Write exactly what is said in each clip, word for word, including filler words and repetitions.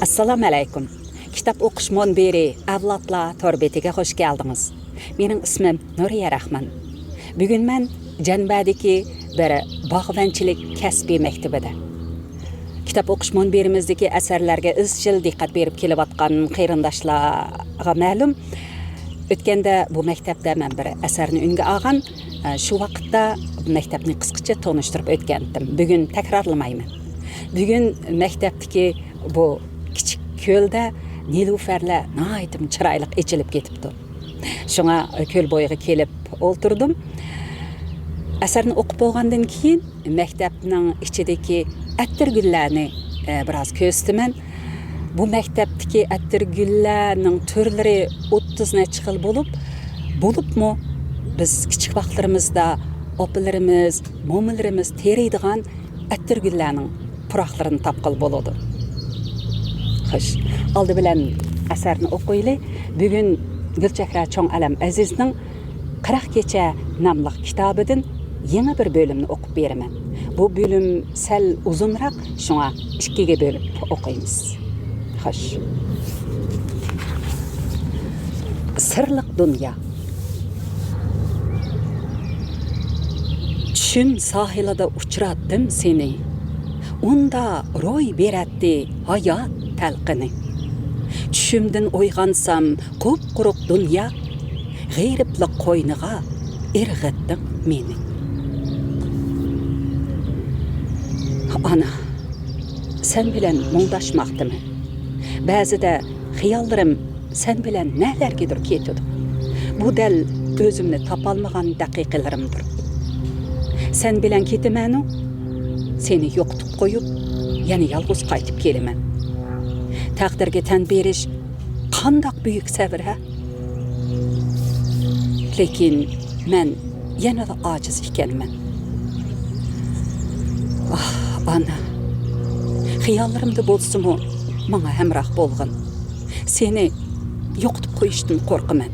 ئەسسالامۇئەلەيكۇم. كىتاب ئوقۇش مۇنبىرى ئەۋلادلار تور بېتىگە خۇش كەلدىڭىز. مېنىڭ ئىسمىم نۇرىيە رەھمان. بۈگۈن مەن جەنبەدىكى بىر باغۋەنچىلىك كەسپىي مەكتىۋىدە. كىتاب ئوقۇش مۇنبىرىمىزدىكى ئەسەرلەرگە ئىزچىل دىققەت بېرىپ كېلىۋاتقان قېرىنداشلارغا مەلۇم، ئۆتكەندە بۇ مەكتەپتە مەن بىر ئەسەرنى ئۈنگە ئالغان، شۇ ۋاقىتتا مەكتەپنى قىسقىچە تونۇشتۇرۇپ ئۆتكەنتىم. بۈگۈن تەكرارلىمايمەن. بۈگۈن مەكتەپتىكى بۇ كىچىك كۆلدە نېلۇپەرلەر ناھايىتىمۇ چىرايلىق ئېچىلىپ كېتىپتۇ. شۇڭا كۆل بويىغا كېلىپ ئولتۇردۇم. ئەسەرنى ئوقۇپ بولغاندىن كېيىن، مەكتەپنىڭ ئىچىدىكى ئەتىرگۈللەرنى، ئە، بىراز كۆرسىتىمەن. بۇ مەكتەپتىكى ئەتىرگۈللەرنىڭ تۈرلىرى ئوتتۇز نەچچە خىل بولۇپ، بولۇپمۇ بىز كىچىك ۋاقىتلىرىمىزدا ئاپىلىرىمىز، مومىلىرىمىز تېرىيدىغان ئەتىرگۈللەرنىڭ پۇراقلىرىنى تاپقىلى بولىدۇ. خوش، ئالدى بىلەن ئەسەرنى ئوقۇيلى. بۈگۈن گۈلچېھرە چوڭئالەم ئەزىزنىڭ قىرىق كېچە ناملىق كىتابىدىن يېڭى بىر بۆلۈمنى ئوقۇپ بېرىمەن. بۇ بۆلۈم سەل ئۇزۇنراق، شۇڭا ئىككىگە بۆلۈپ ئوقۇيمىز. خوش. سىرلىق دۇنيا. چۈشۈم ساھىلىدا ئۇچراتتىم سېنى. ئۇندا روي بېرەتتى ھايات تەلقىنى. چۈشۈمدىن ئويغانسام، قۇپقۇرۇق دۇنيا، غېرىبلىق قوينىغا ئىرغىتتىڭ مېنى. ئانا، سەن بىلەن مۇڭداشماقتىمەن. بەزىدە خىياللىرىم سەن بىلەن نەلەرگىدۇر كېتىدۇ. بۇ دەل ئۆزۈمنى تاپالمىغان دەقىقىلىرىمدۇر. سەن بىلەن كېتىمەنۇ، سېنى يوقىتىپ قويۇپ، يەنە يالغۇز قايتىپ كېلىمەن. تەقدىرگە تەن بېرىش قانداق بۈيۈك سەۋر، ھە؟ لېكىن مەن يەنىلا ئاجىز ئىكەنمەن. ئاھ، ئانا. خىياللىرىمدا بولسىمۇ ماڭا ھەمراھ بولغىن. سېنى يوقىتىپ قويۇشتىن قورقىمەن.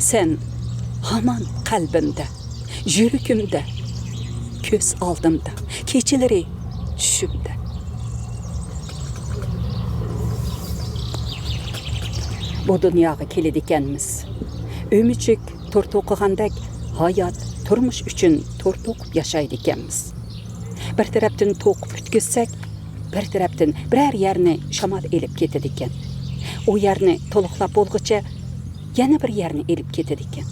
سەن ھامان قەلبىمدە، يۈرىكىمدە، كۆز ئالدىمدا، كېچىلىرى چۈشۈمدە. بۇ دۇنياغا كېلىدىكەنمىز. ئۆمۈچۈك تور توقۇغاندەك، ھايات، تۇرمۇش ئۈچۈن تور توقۇپ ياشايدىكەنمىز. بىر تەرەپتىن توقۇپ پۈتكۈزسەك، بىر تەرەپتىن بىرەر يەرنى شامال ئېلىپ كېتىدىكەن. ئۇ يەرنى تولۇقلاپ بولغۇچە يەنە بىر يەرنى ئېلىپ كېتىدىكەن.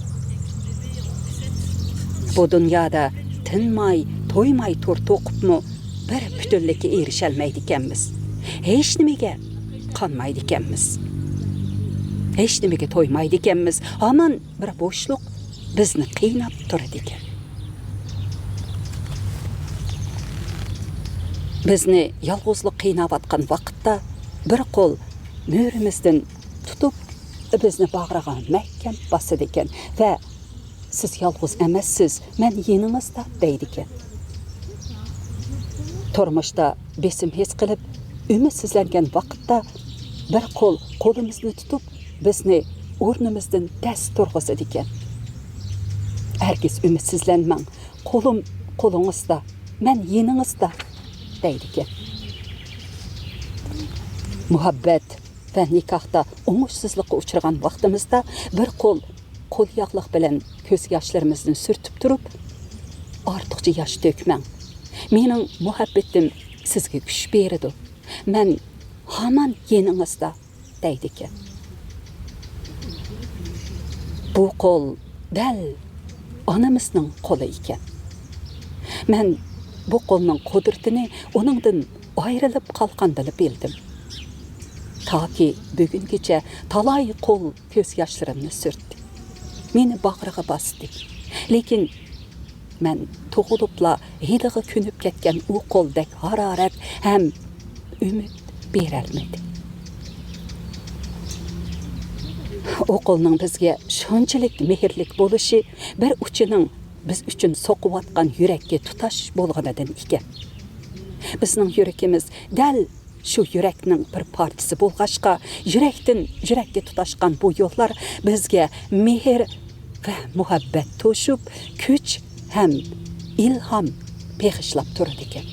بۇ دۇنيادا تىنماي، تويماي تور توقۇپمۇ بىر پۈتۈنلۈككە ئېرىشەلمەيدىكەنمىز. ھېچنېمىگە قانمايدىكەنمىز. ھېچنېمىگە تويمايدىكەنمىز. ھامان بىر بوشلۇق بىزنى قىيناپ تۇرىدىكەن. بىزنى يالغۇزلۇق قىيناۋاتقان ۋاقىتتا بىر قول مۈرىمىزدىن تۇتۇپ، بىزنى باغرىغا مەھكەم باسىدىكەن ۋە «سىز يالغۇز ئەمەسسىز، مەن يېنىڭىزدا» دەيدىكەن. تۇرمۇشتا بېسىم ھېس قىلىپ، ئۈمىدسىزلەنگەن ۋاقىتتا بىر قول قولىمىزنى تۇتۇپ، بىزنى ئورنىمىزدىن دەس تۇرغۇزىدىكەن. «ھەرگىز ئۈمىدسىزلەنمەڭ، قولۇم قولىڭىزدا، مەن يېنىڭىزدا» دەيدىكەن. مۇھەببەت ۋە نىكاھتا ئوڭۇشسىزلىققا ئۇچرىغان ۋاقتىمىزدا بىر قول قول ياغلىق بىلەن كۆز ياشلىرىمىزنى سۈرتۈپ تۇرۇپ، «ئارتۇقچە ياش تۆكمەڭ. مېنىڭ مۇھەببىتىم سىزگە كۈچ بېرىدۇ. مەن ھامان يېنىڭىزدا» دەيدىكەن. بۇ قول دەل ئانىمىزنىڭ قولى ئىكەن. مەن بۇ قولنىڭ قۇدرىتىنى ئۇنىڭدىن ئايرىلىپ قالغاندىلا بىلدىم. تاكى بۈگۈنگىچە تالاي قول كۆز ياشلىرىمنى سۈرتتى. مېنى باغرىغا باستى. لېكىن مەن تۇغۇلۇپلا ھىدىغا كۆنۈپ كەتكەن ئۇ قولدەك ھارارەت ھەم ئۈمىد بېرەلمىدى. ئۇ قولنىڭ بىزگە شۇنچىلىك مېھىرلىك بولۇشى بىر ئۇچىنىڭ بىز ئۈچۈن سوقۇۋاتقان يۈرەككە تۇتاش بولغىنىدىن ئىكەن. بىزنىڭ يۈرىكىمىز دەل شۇ يۈرەكنىڭ بىر پارچىسى بولغاچقا، يۈرەكتىن يۈرەككە تۇتاشقان بۇ يوللار بىزگە مېھىر ۋە مۇھەببەت توشۇپ، كۈچ ھەم ئىلھام بېغىشلاپ تۇرىدىكەن.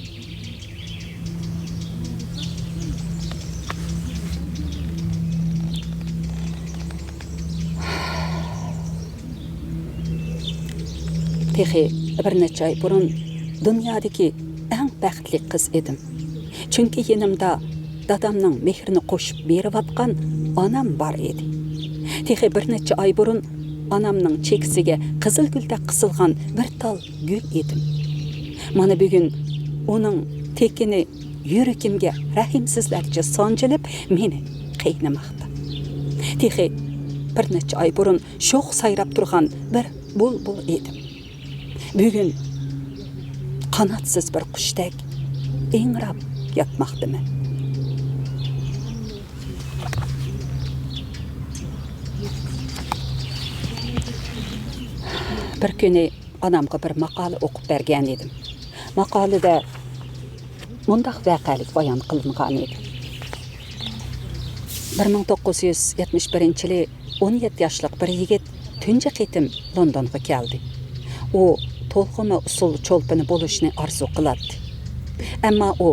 تېخى بىر نەچچە ئاي بۇرۇن دۇنيادىكى ئەڭ بەختلىك قىز ئىدىم. چۈنكى يېنىمدا دادامنىڭ مېھرىنى قوشۇپ بېرىۋاتقان ئانام بار ئىدى. تېخى بىر نەچچە ئاي بۇرۇن ئانامنىڭ چېكىسىگە قىزىل گۈلدەك قىسىلغان بىر تال گۈل ئىدىم. مانا بۈگۈن ئۇنىڭ تېكىنى يۈرىكىمگە رەھىمسىزلەرچە سانجىلىپ، مېنى قىينىماقتا. تېخى بىر نەچچە ئاي بۇرۇن شوخ سايراپ تۇرغان بىر بۇلبۇل ئىدىم. بۈگۈن قاناتسىز بىر قۇشتەك ئىڭراپ ياتماقتىمەن. بىر كۈنى ئانامغا بىر ماقالە ئوقۇپ بەرگەن ئىدىم. ماقالىدە مۇنداق ۋەقەلىك بايان قىلىنغان ئىدى. بىر مىڭ توققۇز يۈز يەتمىش بىرىنچى يىلى ئون يەتتە ياشلىق بىر يىگىت تۇنجى قېتىم لوندونغا كەلدى. ئۇ تولغىما ئۇسسۇل چولپىنى بولۇشنى ئارزۇ قىلاتتى. ئەمما ئۇ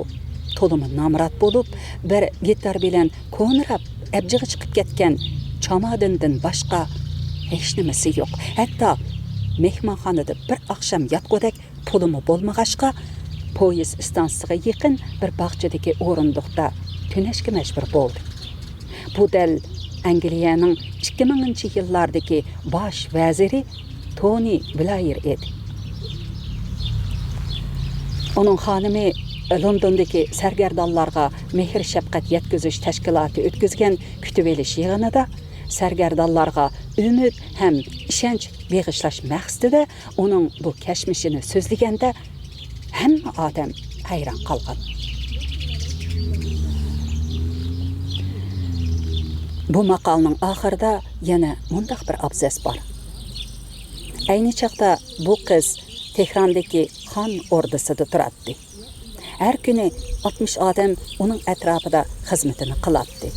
تولىمۇ نامرات بولۇپ، بىر گىتار بىلەن كونىراپ ئەبجىقى چىقىپ كەتكەن چامادىندىن باشقا ھېچنېمىسى يوق. ھەتتا مېھمانخانىدا بىر ئاخشام ياتقۇدەك پۇلىمۇ بولمىغاچقا، پويىز ئىستانسىسىغا يېقىن بىر باغچىدىكى ئورۇندۇقتا تۈنەشكە مەجبۇر بولدى. بۇ دەل ئەنگلىيەنىڭ ئىككى مىڭىنچى يىللاردىكى باش ۋەزىرى تونى بلايىر ئىدى. ئۇنىڭ خانىمى لوندوندىكى سەرگەردانلارغا مېھىر-شەپقەت يەتكۈزۈش تەشكىلاتى ئۆتكۈزگەن كۈتۈۋېلىش يىغىنىدا سەرگەردانلارغا ئۈمىد ھەم ئىشەنچ بېغىشلاش مەقسىتىدە ئۇنىڭ بۇ كەچمىشىنى سۆزلىگەندە، ھەممە ئادەم ھەيران قالغان. بۇ ماقالىنىڭ ئاخىرىدا يەنە مۇنداق بىر ئابزاس بار. ئەينى چاغدا بۇ قىز تېھراندىكى خان ئوردىسىدا تۇراتتى. ھەر كۈنى ئاتمىش ئادەم ئۇنىڭ ئەتراپىدا خىزمىتىنى قىلاتتى.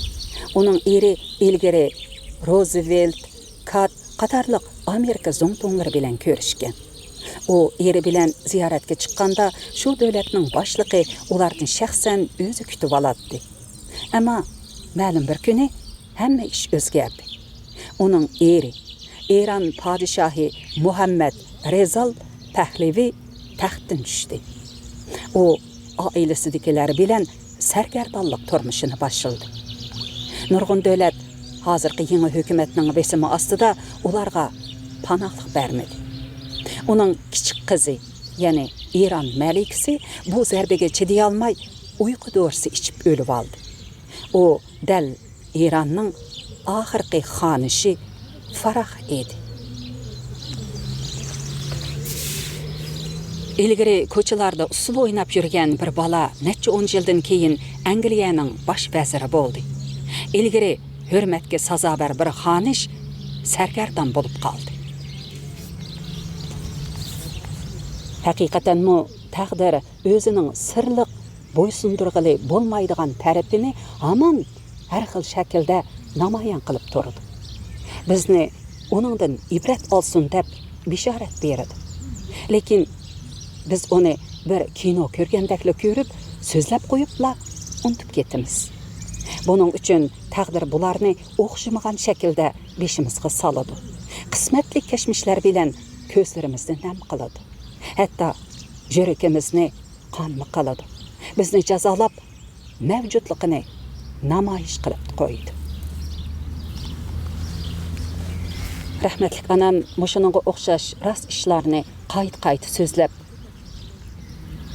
ئۇنىڭ ئېرى ئىلگىرى روزۋېلت، كات قاتارلىق ئامېرىكا زۇڭتۇڭلىرى بىلەن كۆرۈشكەن. ئۇ ئېرى بىلەن زىيارەتكە چىققاندا، شۇ دۆلەتنىڭ باشلىقى ئۇلارنى شەخسەن ئۆزى كۈتۈۋالاتتى. ئەمما مەلۇم بىر كۈنى ھەممە ئىش ئۆزگەردى. ئۇنىڭ ئېرى، ئىران پادىشاھى مۇھەممەد رېزال پەھلىۋى تەختتىن چۈشتى. ئۇ ئائىلىسىدىكىلەر بىلەن سەرگەردانلىق تۇرمۇشىنى باشلىدى. نۇرغۇن دۆلەت ھازىرقى يېڭى ھۆكۈمەتنىڭ بېسىمى ئاستىدا ئۇلارغا پاناھلىق بەرمىدى. ئۇنىڭ كىچىك قىزى، يەنى ئىران مەلىكىسى بۇ زەربىگە چىدىيالماي ئۇيقۇ دورىسى ئىچىپ ئۆلۈۋالدى. ئۇ دەل ئىراننىڭ ئاخىرقى خانىشى فاراھ ئىدى. ئىلگىرى كوچىلاردا ئۇسسۇل ئويناپ يۈرگەن بىر بالا نەچچە ئون يىلدىن كېيىن ئەنگلىيەنىڭ باش ۋەزىرى بولدى. ئىلگىرى ھۆرمەتكە سازاۋەر بىر خانىش سەرگەردان بولۇپ قالدى. ھەقىقەتەنمۇ تەقدىر ئۆزىنىڭ سىرلىق بويسۇندۇرغىلى بولمايدىغان تەرىپىنى ھامان ھەر خىل شەكىلدە نامايان قىلىپ تۇرىدۇ. بىزنى ئۇنىڭدىن ئىبرەت ئالسۇن دەپ بېشارەت بېرىدۇ. لېكىن بىز ئۇنى بىر كىنو كۆرگەندەكلا كۆرۈپ، سۆزلەپ قويۇپلا ئۇنتۇپ كېتىمىز. بۇنىڭ ئۈچۈن تەقدىر بۇلارنى ئوخشىمىغان شەكىلدە بېشىمىزغا سالىدۇ. قىسمەتلىك كەچمىشلەر بىلەن كۆزلىرىمىزنى نەم قىلىدۇ. ھەتتا يۈرىكىمىزنى قانمۇ قىلىدۇ. بىزنى جازالاپ، مەۋجۇتلۇقىنى نامايىش قىلىپ قويدى. رەھمەتلىك ئانام مۇشۇنىڭغا ئوخشاش راست ئىشلارنى قايتا-قايتا سۆزلەپ،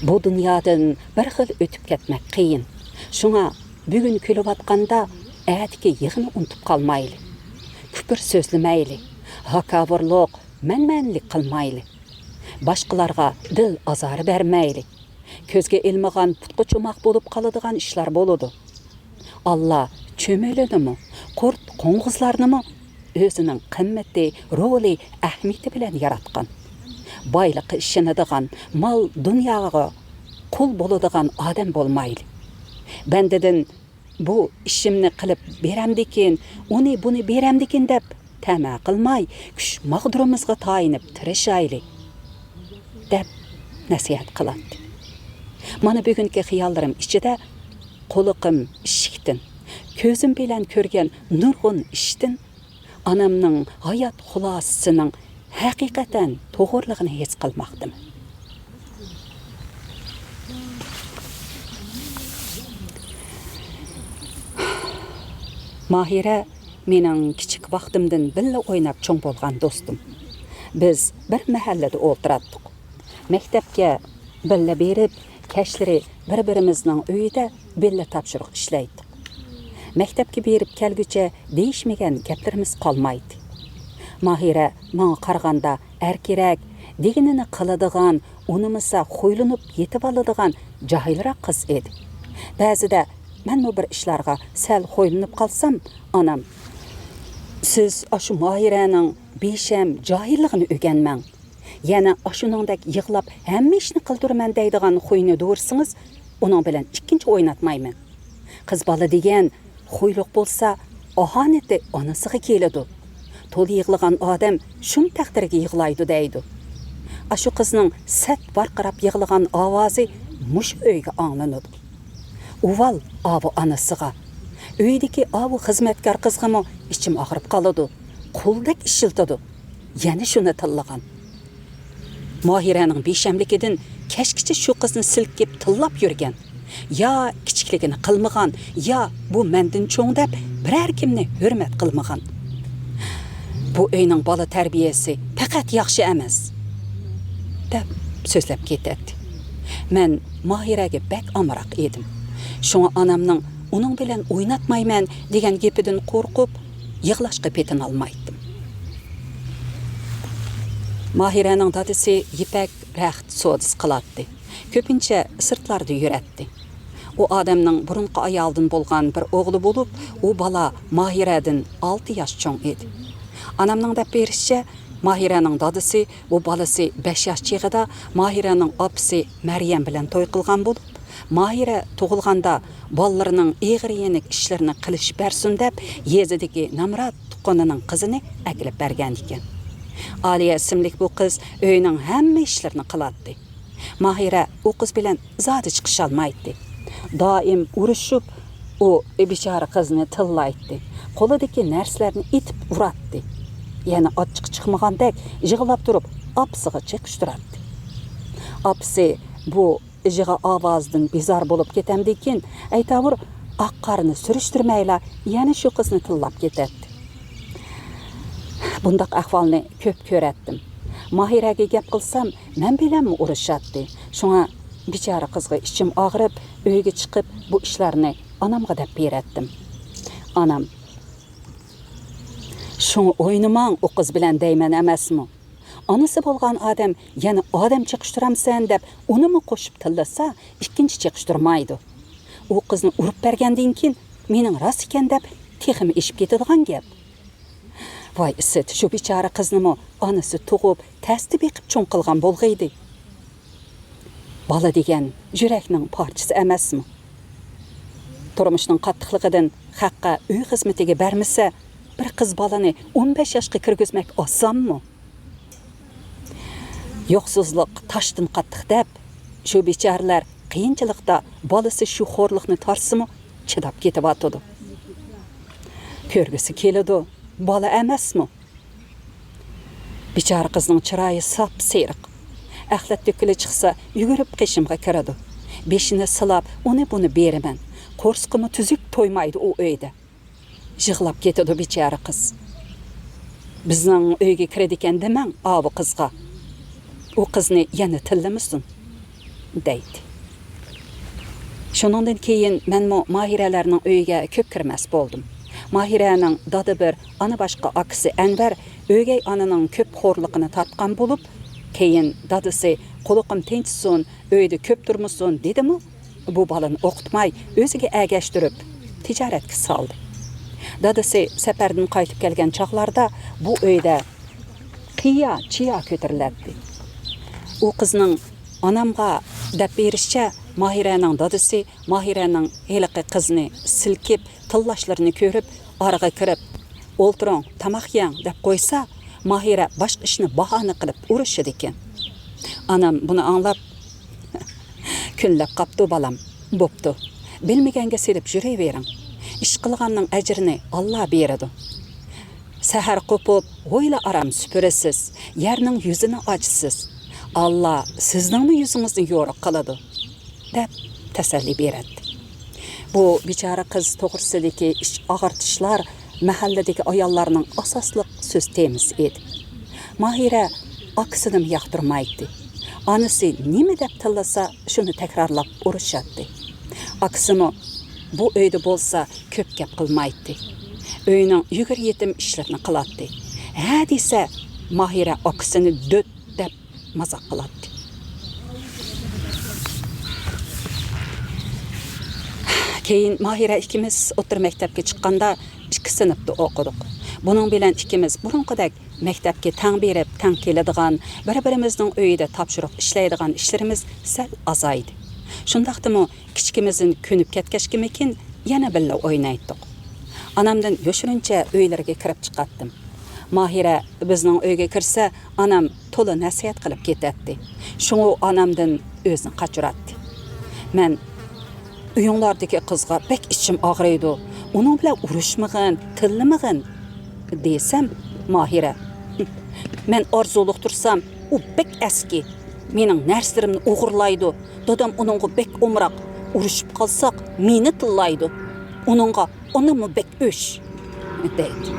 بۇ دۇنيادىن بىر خىل ئۆتۈپ كەتمەك قىيىن. شۇڭا بۈگۈن كۈلۈۋاتقاندا، ئەتىكى يىغىنى ئۇنتۇپ قالمايلى. كۈپۈر سۆزلىمەيلى. ھاكاۋۇرلۇق، مەنمەنىلىك قىلمايلى. باشقىلارغا دىل ئازارى بەرمەيلى. كۆزگە ئىلمىغان پۇتقا چوماق بولۇپ قالىدىغان ئىشلار بولىدۇ. ئاللا چۆمۈلىنىمۇ، قۇرت قوڭغۇزلارنىمۇ ئۆزىنىڭ قىممىتى، رولى، ئەھمىيىتى بىلەن ياراتقان. بايلىققا ئىشىنىدىغان، مال دۇنياغا قۇل بولىدىغان ئادەم بولمايلى. بەندىدىن بۇ ئىشىمنى قىلىپ بېرەمدىكىن، ئۇنى بۇنى بېرەمدىكىن دەپ تەمە قىلماي، كۈچ ماغدۇرىمىزغا تايىنىپ تىرىشايلى، دەپ نەسىھەت قىلاتتى. مانا بۈگۈنكى خىياللىرىم ئىچىدە قۇلىقىم ئىشىكتىن، كۆزۈم بىلەن كۆرگەن نۇرغۇن ئىشتىن، ئانامنىڭ ھايات خۇلاسىسىنىڭ ھەقىقەتەن توغرىلىقىنى ھېس قىلماقتىمەن. ماھىرە مېنىڭ كىچىك ۋاقتىمدىن بىللە ئويناپ چوڭ بولغان دوستۇم. بىز بىر مەھەللىدە ئولتۇراتتۇق. مەكتەپكە بىللە بېرىپ، كەچلىرى بىر-بىرىمىزنىڭ ئۆيىدە بىللە تاپشۇرۇق ئىشلەيتتۇق. مەكتەپكە بېرىپ كەلگۈچە دېيىشمىگەن گەپلىرىمىز قالمايتتى. ماھىرە ماڭا قارىغاندا ئەركىرەك، دېگىنىنى قىلىدىغان، ئۇنىمىسا خۇيلىنىپ يېتىۋالىدىغان جاھىلراق قىز ئىدى. بەزىدە مەنمۇ بىر ئىشلارغا سەل خۇيلىنىپ قالسام، ئانام، «سىز ئاشۇ ماھىرەنىڭ بىشەم جاھىللىقىنى ئۆگەنمەڭ. يەنە ئاشۇنىڭدەك يىغلاپ ھەممە ئىشنى قىلدۇرىمەن دەيدىغان خۇينى دورىسىڭىز، ئۇنىڭ بىلەن ئىككىنچى ئويناتمايمەن. قىز بالا دېگەن خۇيلۇق بولسا، ئاھانىتى ئانىسىغا كېلىدۇ. تولا يىغلىغان ئادەم شۇم تەقدىرگە يىغلايدۇ» دەيدۇ. ئاشۇ قىزنىڭ سەت ۋارقىراپ يىغلىغان ئاۋازى مۇشۇ ئۆيگە ئاڭلىنىدۇ. ئۇۋال ئاۋۇ ئانىسىغا، ئۆيدىكى ئاۋۇ خىزمەتكار قىزغىمۇ ئىچىم ئاغرىپ قالىدۇ. قۇلدەك ئىشلىتىدۇ. يەنە شۇنى تىللىغان. ماھىرەنىڭ بىشەملىكىدىن كەچكىچە شۇ قىزنى سىلكىپ تىللاپ يۈرگەن. يا كىچىكلىكىنى قىلمىغان، يا بۇ مەندىن چوڭ دەپ بىرەر كىمنى ھۆرمەت قىلمىغان. «بۇ ئۆينىڭ بالا تەربىيەسى پەقەت ياخشى ئەمەس» دەپ سۆزلەپ كېتەتتى. مەن ماھىرەگە بەك ئامراق ئىدىم. شۇڭا ئانامنىڭ «ئۇنىڭ بىلەن ئويناتمايمەن» دېگەن گېپىدىن قورقۇپ، يىغلاشقا پېتىنالمايتتىم. ماھىرەنىڭ دادىسى يىپەك رەخت سودىسى قىلاتتى. كۆپىنچە سىرتلاردا يۈرەتتى. ئۇ ئادەمنىڭ بۇرۇنقى ئايالىدىن بولغان بىر ئوغلى بولۇپ، ئۇ بالا ماھىرەدىن ئالتە ياش چوڭ ئىدى. ئانامنىڭ دەپ بېرىشىچە، ماھىرەنىڭ دادىسى بۇ بالىسى بەش ياش چېغىدا ماھىرەنىڭ ئاپىسى مەريەم بىلەن توي قىلغان بولۇپ، ماھىرە تۇغۇلغاندا بالىلىرىنىڭ ئېغىر يېنىك ئىشلىرىنى قىلىشىپ بەرسۇن دەپ، يېزىدىكى نامرات تۇغقىنىنىڭ قىزىنى ئەكېلىپ بەرگەنىكەن. ئالىيە ئىسىملىك بۇ قىز ئۆينىڭ ھەممە ئىشلىرىنى قىلاتتى. ماھىرە ئۇ قىز بىلەن زادى چىقىشالمايتتى. دائىم ئۇرۇشۇپ، ئۇ بىچارە قىزنى تىللايتتى. قولىدىكى نەرسىلەرنى ئېتىپ ئۇراتتى. يەنە ئاچچىقى چىقمىغاندەك يىغلاپ تۇرۇپ ئاپىسىغا چېقىشتۇراتتى. ئاپىسى بۇ يىغا ئاۋازىدىن بىزار بولۇپ كېتەمدىكىن، ئەيتاۋۇر ئاق قارنى سۈرۈشتۈرمەيلا يەنە شۇ قىزنى تىللاپ كېتەتتى. بۇنداق ئەھۋالنى كۆپ كۆرەتتىم. ماھىرەگە گەپ قىلسام، مەن بىلەنمۇ ئۇرۇشاتتى. شۇڭا بىچارە قىزغا ئىچىم ئاغرىپ، ئۆيگە چىقىپ، بۇ ئىشلارنى ئانامغا دەپ بېرەتتىم. ئانام، «شۇڭا ئوينىماڭ ئۇ قىز بىلەن دەيمەن ئەمەسمۇ؟ ئانىسى بولغان ئادەم يەنە ئادەم چېقىشتۇرامسەن دەپ ئۇنىمۇ قوشۇپ تىللىسا، ئىككىنچى چېقىشتۇرمايدۇ. ئۇ قىزنى ئۇرۇپ بەرگەندىن كېيىن مېنىڭ راست ئىكەن دەپ تېخىمۇ ئېشىپ كېتىدىغان گەپ.» ۋاي ئىسىت، شۇ بىچارە قىزنىمۇ ئانىسى تۇغۇپ، تەستە بېقىپ چوڭ قىلغان بولغىيدى. بالا دېگەن يۈرەكنىڭ پارچىسى ئەمەسمۇ؟ تۇرمۇشنىڭ قاتتىقلىقىدىن خەققە ئۆي خىزمىتىگە بەرمىسە، بىر قىز بالىنى ئون بەش ياشقا كىرگۈزمەك ئاسانمۇ؟ يوقسۇزلۇق تاشتىن قاتتىق دەپ، شۇ بىچارىلەر قىيىنچىلىقتا بالىسى شۇ خورلۇقنى تارتسىمۇ چىداپ كېتىۋاتىدۇ. كۆرگۈسى كېلىدۇ، بالا ئەمەسمۇ؟ بىچارە قىزنىڭ چىرايى ساپسېرىق. ئەخلەت تۆككىلى چىقسا، يۈگۈرۈپ قېشىمغا كىرىدۇ. بېشىنى سىلاپ، ئۇنى-بۇنى بېرىمەن. قورسىقىمۇ تۈزۈك تويمايدۇ ئۇ ئۆيدە. يىغلاپ كېتىدۇ بىچارە قىز. «بىزنىڭ ئۆيگە كىرىدىكەن دېمەڭ ئاۋۇ قىزغا. ئۇ قىزنى يەنە تىللىمىسۇن» دەيتتى. شۇنىڭدىن كېيىن مەنمۇ ماھىرەلەرنىڭ ئۆيىگە كۆپ كىرمەس بولدۇم. ماھىرەنىڭ دادا بىر، ئانا باشقا ئاكىسى ئەنۋەر ئۆگەي ئانىنىڭ كۆپ خورلۇقىنى تارتقان بولۇپ، كېيىن دادىسى «قۇلىقىم تىنچىسۇن، ئۆيدە كۆپ تۇرمىسۇن» دېدىمۇ، بۇ بالىنى ئوقۇتماي، ئۆزىگە ئەگەشتۈرۈپ، تىجارەتكە سالدى. دادىسى سەپەردىن قايتىپ كەلگەن چاغلاردا بۇ ئۆيدە قىيا-چىيا كۆتۈرۈلەتتى. ئۇ قىزنىڭ ئانامغا دەپ بېرىشىچە، ماھىرەنىڭ دادىسى ماھىرەنىڭ ھېلىقى قىزنى سىلكىپ، تىللاشلىرىنى كۆرۈپ، ئارىغا كىرىپ، «ئولتۇرۇڭ، تاماق يەڭ» دەپ قويسا، ماھىرە باشقا ئىشنى باھانە قىلىپ ئۇرۇشىدىكەن. ئانام بۇنى ئاڭلاپ، «كۈنلەپ قاپتۇ بالام، بوپتۇ. بىلمىگەنگە سېلىپ يۈرۈۋېرىڭ. ئىش قىلغاننىڭ ئەجرىنى ئاللا بېرىدۇ. سەھەر قوپۇپ، ھويلا ئارام سۈپۈرىسىز، يەرنىڭ يۈزىنى ئاچىسىز. ئاللا سىزنىڭمۇ يۈزىڭىزنى يورۇق قىلىدۇ، دەپ تەسەللى بېرەتتى. بۇ بىچارە قىز توغرىسىدىكى ئىچ ئاغرىتىشلار مەھەللىدىكى ئاياللارنىڭ ئاساسلىق سۆز تېمىسى ئىدى. ماھىرە ئاكىسىنىمۇ ياقتۇرمايتتى. ئانىسى نېمە دەپ تىللىسا، شۇنى تەكرارلاپ ئۇرۇشاتتى. ئاكىسىمۇ بۇ ئۆيدە بولسا، كۆپ گەپ قىلمايتتى. ئۆينىڭ يۈگۈر يېتىم ئىشلىرىنى قىلاتتى. ھە دېسە، ماھىرە ئاكىسىنى دۆت دەپ مازاق قىلاتتى. كېيىن ماھىرە ئىككىمىز ئوتتۇرا مەكتەپكە چىققاندا، ئىككى سىنىپتا ئوقۇدۇق. بۇنىڭ بىلەن ئىككىمىز بۇرۇنقىدەك مەكتەپكە تەڭ بېرىپ، تەڭ كېلىدىغان، بىر-بىرىمىزنىڭ ئۆيىدە تاپشۇرۇق ئىشلەيدىغان ئىشلىرىمىز سەل ئازايدى. شۇنداقتىمۇ كىچىكىمىزدىن كۆنۈپ كەتكەچكىمىكىن، يەنە بىللە ئوينايتتۇق. ئانامدىن يوشۇرۇنچە ئۆيلىرىگە كىرىپ چىقاتتىم. ماھىرە بىزنىڭ ئۆيگە كىرسە، ئانام تولا نەسىھەت قىلىپ كېتەتتى. شۇڭا ئانامدىن ئۆزىنى قاچۇراتتى. مەن، «ئۆيۈڭلاردىكى قىزغا بەك ئىچىم ئاغرىيدۇ، ئۇنىڭ بىلەن ئۇرۇشمىغىن، تىللىمىغىن» دېسەم، ماھىرە، «مەن ئارزۇلۇق تۇرسام، ئۇ بەك ئەسكى، مېنىڭ نەرسىلىرىمنى ئوغرىلايدۇ، دادام ئۇنىڭغا بەك ئومراق، ئۇرۇشۇپ قالساق، مېنى تىللايدۇ، ئۇنىڭغا ئاناممۇ بەك ئۆچ» دەيدۇ.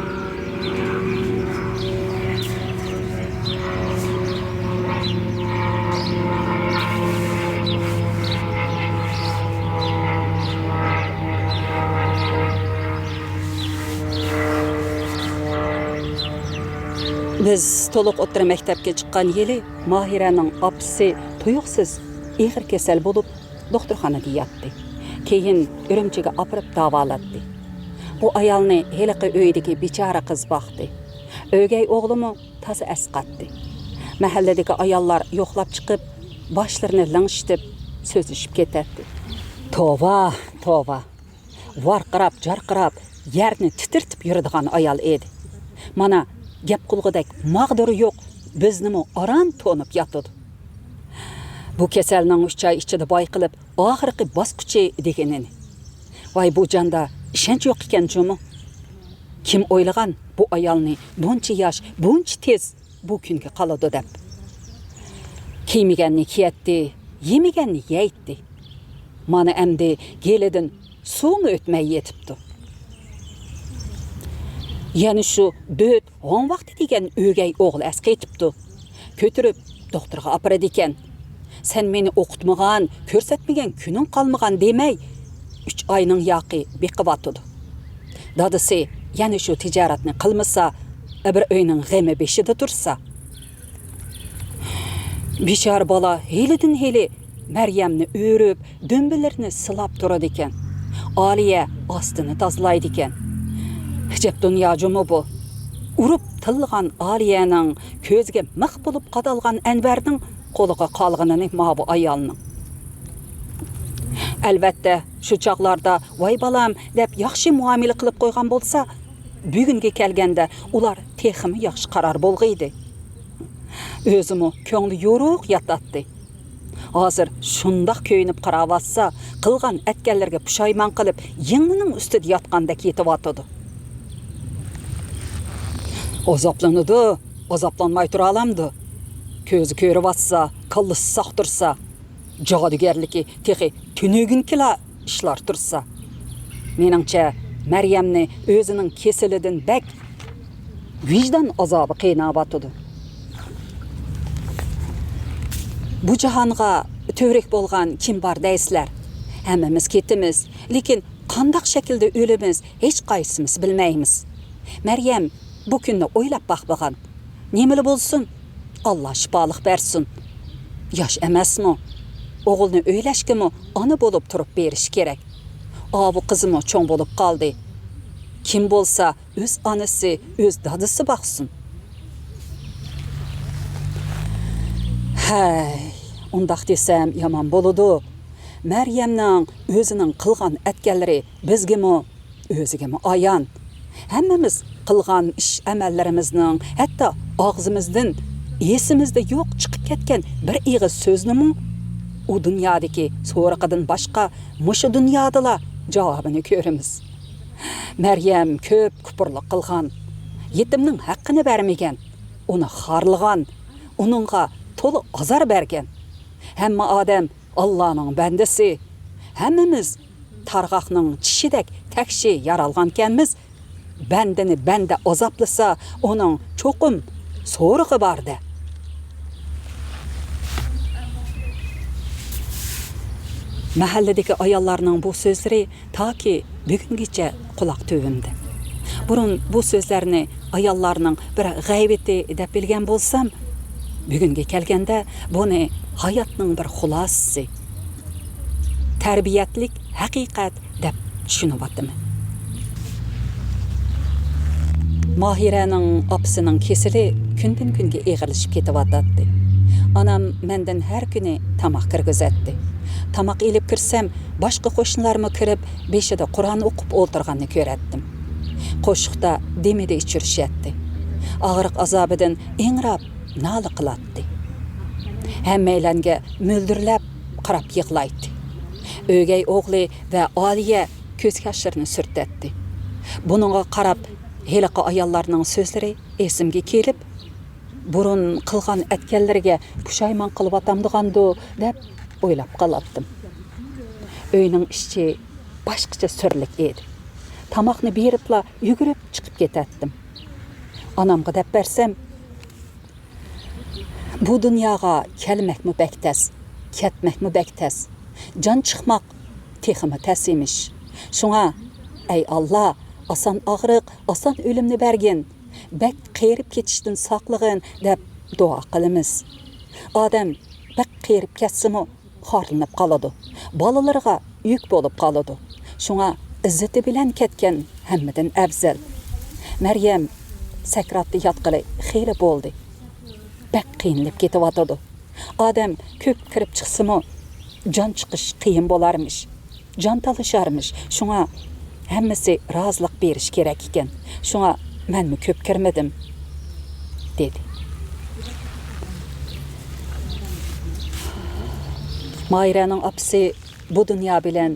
بىز تولۇق ئوتتۇرا مەكتەپكە چىققان يىلى ماھىرەنىڭ ئاپىسى تۇيۇقسىز ئېغىر كېسەل بولۇپ، دوختۇرخانىدا ياتتى. كېيىن ئۈرۈمچىگە ئاپىرىپ داۋالاتتى. بۇ ئايالنى ھېلىقى ئۆيدىكى بىچارە قىز باقتى. ئۆگەي ئوغلىمۇ تازا ئەسقاتتى. مەھەللىدىكى ئاياللار يوقلاپ چىقىپ، باشلىرىنى لىڭشىتىپ سۆزلىشىپ كېتەتتى. توۋا، توۋا! ۋارقىراپ، جارقىراپ، يەرنى تىترىتىپ يۈرىدىغان ئايال ئىدى. مانا، گەپ قىلغۇدەك ماغدۇرى يوق، بىزنىمۇ ئاران تونۇپ ياتىدۇ. بۇ كېسەلنىڭ ئۈچ ئاي ئىچىدە بايقىلىپ، ئاخىرقى باسقۇچى دېگىنىنى. ۋاي، بۇ جاندا ئىشەنچ يوق ئىكەن جۇمۇ. كىم ئويلىغان بۇ ئايالنى بۇنچە ياش، بۇنچە تېز بۇ كۈنگە قالىدۇ دەپ؟ كىيمىگەننى كىيەتتى، يېمىگەننى يەيتتى. مانا ئەمدى گېلىدىن سۇمۇ ئۆتمەي يېتىپتۇ. يەنە شۇ دۆت ھوڭ ۋاقتى دېگەن ئۆگەي ئوغلى ئەسقېتىپتۇ. كۆتۈرۈپ دوختۇرغا ئاپىرىدىكەن. سەن مېنى ئوقۇتمىغان، كۆرسەتمىگەن كۈنۈڭ قالمىغان دېمەي، ئۈچ ئاينىڭ ياقى بېقىۋاتىدۇ. دادىسى يەنە شۇ تىجارەتنى قىلمىسا، بىر ئۆينىڭ غېمى بېشىدا تۇرسا. بىچارە بالا ھېلىدىن ھېلى مەريەمنى ئۆرۈپ، دۈمبىلىرىنى سىلاپ تۇرىدىكەن. ئالىيە ئاستىنى تازىلايدىكەن. ئەجەب دۇنيا جۇمۇ بۇ. ئۇرۇپ تىللىغان ئالىيەنىڭ كۆزىگە مىخ بولۇپ قادالغان ئەنۋەرنىڭ قولىغا قالغىنىنى ماۋۇ ئايالنىڭ. ئەلۋەتتە، شۇ چاغلاردا «ۋاي بالام» دەپ ياخشى مۇئامىلە قىلىپ قويغان بولسا، بۈگۈنگە كەلگەندە ئۇلار تېخىمۇ ياخشى قارار بولغىيدى. ئۆزىمۇ كۆڭلى يورۇق ياتاتتى. ھازىر شۇنداق كۆيۈنۈپ قاراۋاتسا، قىلغان ئەتكەنلىرىگە پۇشايمان قىلىپ، يىڭنىنىڭ ئۈستىدە ياتقاندەك يېتىۋاتىدۇ. ئازابلىنىدۇ، ئازابلانماي تۇرالامدۇ؟ كۆزى كۆرۈۋاتسا، كاللىسى ساق تۇرسا، جادۇگەرلىكى تېخى تۈنۈگۈنكىلا ئىشلار تۇرسا. مېنىڭچە، مەريەمنى ئۆزىنىڭ كېسىلىدىن بەك ۋىجدان ئازابى قىيناۋاتىدۇ. بۇ جاھانغا تۈۋرۈك بولغان كىم بار دەيسىلەر؟ ھەممىمىز كېتىمىز، لېكىن قانداق شەكىلدە ئۆلىمىز، ھېچقايسىمىز بىلمەيمىز. مەريەم بۇ كۈننى ئويلاپ باقمىغان. نېمىلا بولسۇن، ئاللا شىپالىق بەرسۇن. ياش ئەمەسمۇ؟ ئوغۇلنى ئۆيلەشكىمۇ ئانا بولۇپ تۇرۇپ بېرىش كېرەك. ئاۋۇ قىزىمۇ چوڭ بولۇپ قالدى. كىم بولسا ئۆز ئانىسى، ئۆز دادىسى باقسۇن. ھەي، ئۇنداق دېسەم يامان بولىدۇ. مەريەمنىڭ ئۆزىنىڭ قىلغان ئەتكەنلىرى بىزگىمۇ، ئۆزىگىمۇ ئايان. ھەممىمىز قىلغان ئىش-ئەمەللىرىمىزنىڭ، ھەتتا ئاغزىمىزدىن ئېسىمىزدە يوق چىقىپ كەتكەن بىر ئېغىز سۆزنىمۇ ئۇ دۇنيادىكى سورىقىدىن باشقا مۇشۇ دۇنيادىلا جاۋابىنى كۆرىمىز. مەريەم كۆپ كۇپۇرلۇق قىلغان. يېتىمنىڭ ھەققىنى بەرمىگەن، ئۇنى خارلىغان، ئۇنىڭغا تولا ئازار بەرگەن. ھەممە ئادەم ئاللانىڭ بەندىسى. ھەممىمىز تارغاقنىڭ چىشىدەك تەكشى يارالغانكەنمىز. بەندىنى بەندە ئازابلىسا، ئۇنىڭ چوقۇم سورىقى بار-دە. مەھەللىدىكى ئاياللارنىڭ بۇ سۆزلىرى تاكى بۈگۈنگىچە قۇلاق تۈۋىمدە. بۇرۇن بۇ سۆزلەرنى ئاياللارنىڭ بىر غەيۋىتى دەپ بىلگەن بولسام، بۈگۈنگە كەلگەندە بۇنى ھاياتنىڭ بىر خۇلاسىسى، تەربىيەتلىك ھەقىقەت دەپ چۈشىنىۋاتىمەن. ماھىرەنىڭ ئاپىسىنىڭ كېسىلى كۈندىن-كۈنگە ئېغىرلىشىپ كېتىۋاتاتتى. ئانام مەندىن ھەر كۈنى تاماق كىرگۈزەتتى. تاماق ئېلىپ كىرسەم، باشقا قوشنىلارمۇ كىرىپ، بېشىدا قۇرئان ئوقۇپ ئولتۇرغاننى كۆرەتتىم. قوشۇقتا دېمىدە ئىچۈرۈشەتتى. ئاغرىق ئازابىدىن ئىڭراپ نالە قىلاتتى. ھەممەيلەنگە مۆلدۈرلەپ قاراپ يىغلايتتى. ئۆگەي ئوغلى ۋە ئالىيە كۆز ياشلىرىنى سۈرتەتتى. بۇنىڭغا قاراپ، ھېلىقى ئاياللارنىڭ سۆزلىرى ئېسىمگە كېلىپ، بۇرۇن قىلغان ئەتكەنلىرىگە پۇشايمان قىلىۋاتامدىغاندۇ دەپ ئويلاپ قالاتتىم. ئۆينىڭ ئىچى باشقىچە سۈرلۈك ئىدى. تاماقنى بېرىپلا يۈگۈرۈپ چىقىپ كېتەتتىم. ئانامغا دەپ بەرسەم، بۇ دۇنياغا كەلمەكمۇ بەك تەس، كەتمەكمۇ بەك تەس. جان چىقماق تېخىمۇ تەس ئىمىش. شۇڭا، ئەي ئاللا، ئاسان ئاغرىق، ئاسان ئۆلۈمنى بەرگىن، بەك قېرىپ كېتىشتىن ساقلىغىن دەپ دۇئا قىلىمىز. ئادەم بەك قېرىپ كەتسىمۇ، خارلىنىپ قالىدۇ. بالىلىرىغا يۈك بولۇپ قالىدۇ. شۇڭا ئىززىتى بىلەن كەتكەن ھەممىدىن ئەۋزەل. مەريەم سەكراتتا ياتقىلى خېلى بولدى. بەك قىينىلىپ كېتىۋاتىدۇ. ئادەم كۆپ كىرىپ چىقسىمۇ، جان چىقىش قىيىن بولارمىش، جان تالىشارمىش. شۇڭا ھەممىسى رازىلىق بېرىشى كېرەك ئىكەن. شۇڭا مەنمۇ كۆپ كىرمىدىم، دېدى. ماھىرەنىڭ ئاپىسى بۇ دۇنيا بىلەن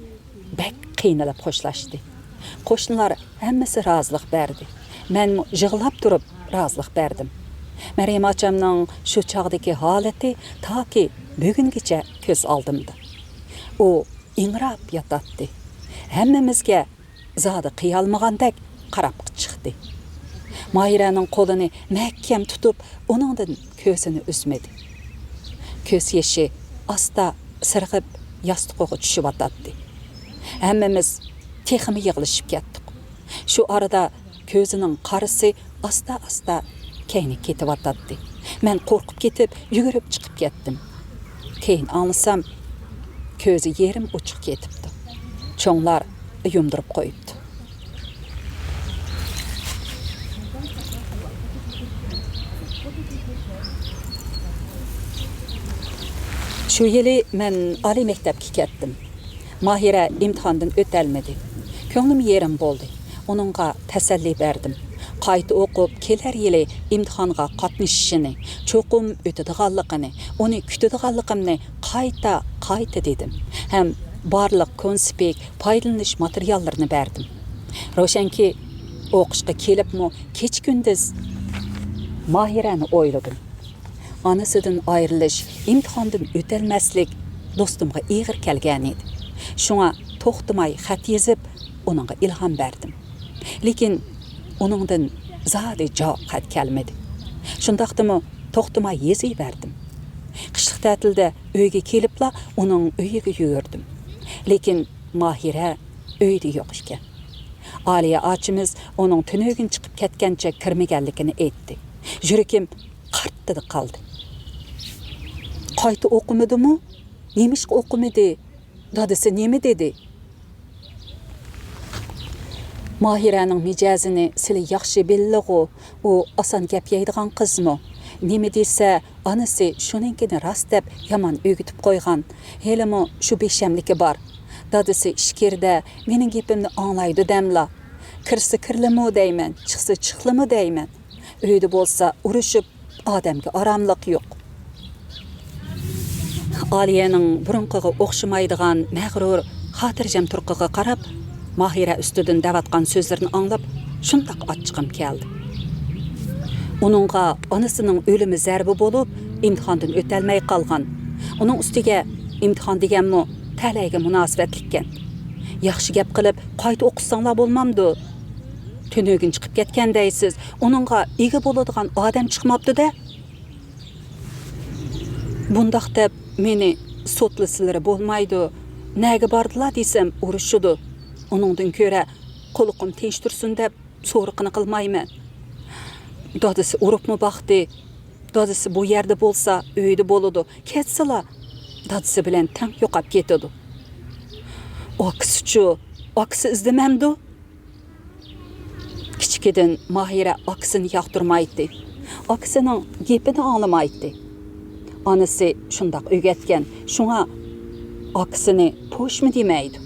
بەك قىينىلىپ خوشلاشتى. قوشنىلار ھەممىسى رازىلىق بەردى. مەنمۇ يىغلاپ تۇرۇپ رازىلىق بەردىم. مەريەم ئاچامنىڭ شۇ چاغدىكى ھالىتى تاكى بۈگۈنگىچە كۆز ئالدىمدا. ئۇ ئىڭراپ ياتاتتى. ھەممىمىزگە زادى قىيالمىغاندەك قاراپ چىقتى. ماھىرەنىڭ قولىنى مەھكەم تۇتۇپ، ئۇنىڭدىن كۆزىنى ئۈزمىدى. كۆز يېشى ئاستا سىرغىپ، ياستۇقىغا چۈشۈۋاتاتتى. ھەممىمىز تېخىمۇ يىغلىشىپ كەتتۇق. شۇ ئارىدا كۆزىنىڭ قارىسى ئاستا-ئاستا كەينىگە كېتىۋاتاتتى. مەن قورقۇپ كېتىپ، يۈگۈرۈپ چىقىپ كەتتىم. كېيىن ئاڭلىسام، كۆزى يېرىم ئوچۇق كېتىپتۇ. چوڭلار يۇمدۇرۇپ قويۇپتۇ. شۇ يىلى مەن ئالىي مەكتەپكە كەتتىم. ماھىرە ئىمتىھاندىن ئۆتەلمىدى. كۆڭلۈم يېرىم بولدى. ئۇنىڭغا تەسەللى بەردىم. قايتا ئوقۇپ، كېلەر يىلى ئىمتىھانغا قاتنىشىشىنى، چوقۇم ئۆتىدىغانلىقىنى، ئۇنى كۈتىدىغانلىقىمنى قايتا، قايتا دېدىم. ھەم بارلىق كونسپىك، پايدىلىنىش ماتېرىياللىرىنى بەردىم. روشەنكى، ئوقۇشقا كېلىپمۇ كېچە-كۈندۈز ماھىرەنى ئويلىدىم. ئانىسىدىن ئايرىلىش، ئىمتىھاندىن ئۆتەلمەسلىك دوستۇمغا ئېغىر كەلگەنىدى. شۇڭا توختىماي خەت يېزىپ، ئۇنىڭغا ئىلھام بەردىم. لېكىن ئۇنىڭدىن زادى جاۋاب خەت كەلمىدى. شۇنداقتىمۇ توختىماي يېزىۋەردىم. قىشلىق تەتىلدە ئۆيگە كېلىپلا ئۇنىڭ ئۆيىگە يۈگۈردۈم. لېكىن ماھىرە ئۆيدە يوق ئىكەن. ئالىيە ئاچىمىز ئۇنىڭ تۈنۈگۈن چىقىپ كەتكەنچە كىرمىگەنلىكىنى ئېيتتى. يۈرىكىم قارتتىدە قالدى. قايتا ئوقۇمىدىمۇ؟ نېمىشقا ئوقۇمىدى؟ دادىسى نېمە دېدى؟ ماھىرەنىڭ مىجەزىنى سىلى ياخشى بىلىلىغۇ، ئۇ ئاسان گەپ يەيدىغان قىزمۇ؟ نېمە دېسە، ئانىسى شۇنىڭكىنى راست دەپ يامان ئۆگىتىپ قويغان. ھېلىمۇ شۇ بىشەملىكى بار. دادىسى ئىچكىرىدە مېنىڭ گېپىمنى ئاڭلايدۇ دەملا. كىرسە كىرلىمۇ دەيمەن، چىقسا چىقلىمۇ دەيمەن. ئۆيدە بولسا ئۇرۇشۇپ، ئادەمگە ئاراملىق يوق. ئالىيەنىڭ بۇرۇنقىغا ئوخشىمايدىغان مەغرۇر، خاتىرجەم تۇرقىغا قاراپ، ماھىرە ئۈستىدىن دەۋاتقان سۆزلىرىنى ئاڭلاپ، شۇنداق ئاچچىقىم كەلدى. ئۇنىڭغا ئانىسىنىڭ ئۆلۈمى زەربە بولۇپ، ئىمتىھاندىن ئۆتەلمەي قالغان. ئۇنىڭ ئۈستىگە ئىمتىھان دېگەنمۇ تەلەيگە مۇناسىۋەتلىككەن. ياخشى گەپ قىلىپ، قايتا ئوقۇتساڭلار بولمامدۇ؟ تۈنۈگۈن چىقىپ كەتكەن دەيسىز، ئۇنىڭغا ئىگە بولىدىغان ئادەم چىقماپتۇ-دە. بۇنداق دەپ مېنى سوتلىسىلىرى بولمايدۇ، نەگە باردىلا دېسەم ئۇرۇشىدۇ. ئۇنىڭدىن كۆرە قۇلىقىم تىنچ تۇرسۇن دەپ سورىقىنى قىلمايمەن. دادىسى ئۇرۇپمۇ باقتى. دادىسى بۇ يەردە بولسا ئۆيدە بولىدۇ. كەتسىلا دادىسى بىلەن تەڭ يوقاپ كېتىدۇ. ئاكىسىچۇ؟ ئاكىسى ئىزدىمەمدۇ؟ كىچىكىدىن ماھىرە ئاكىسىنى ياقتۇرمايتتى. ئاكىسىنىڭ گېپىنى ئاڭلىمايتتى. ئانىسى شۇنداق ئۆگەتكەن، شۇڭا ئاكىسىنى پوشمۇ دېمەيدۇ.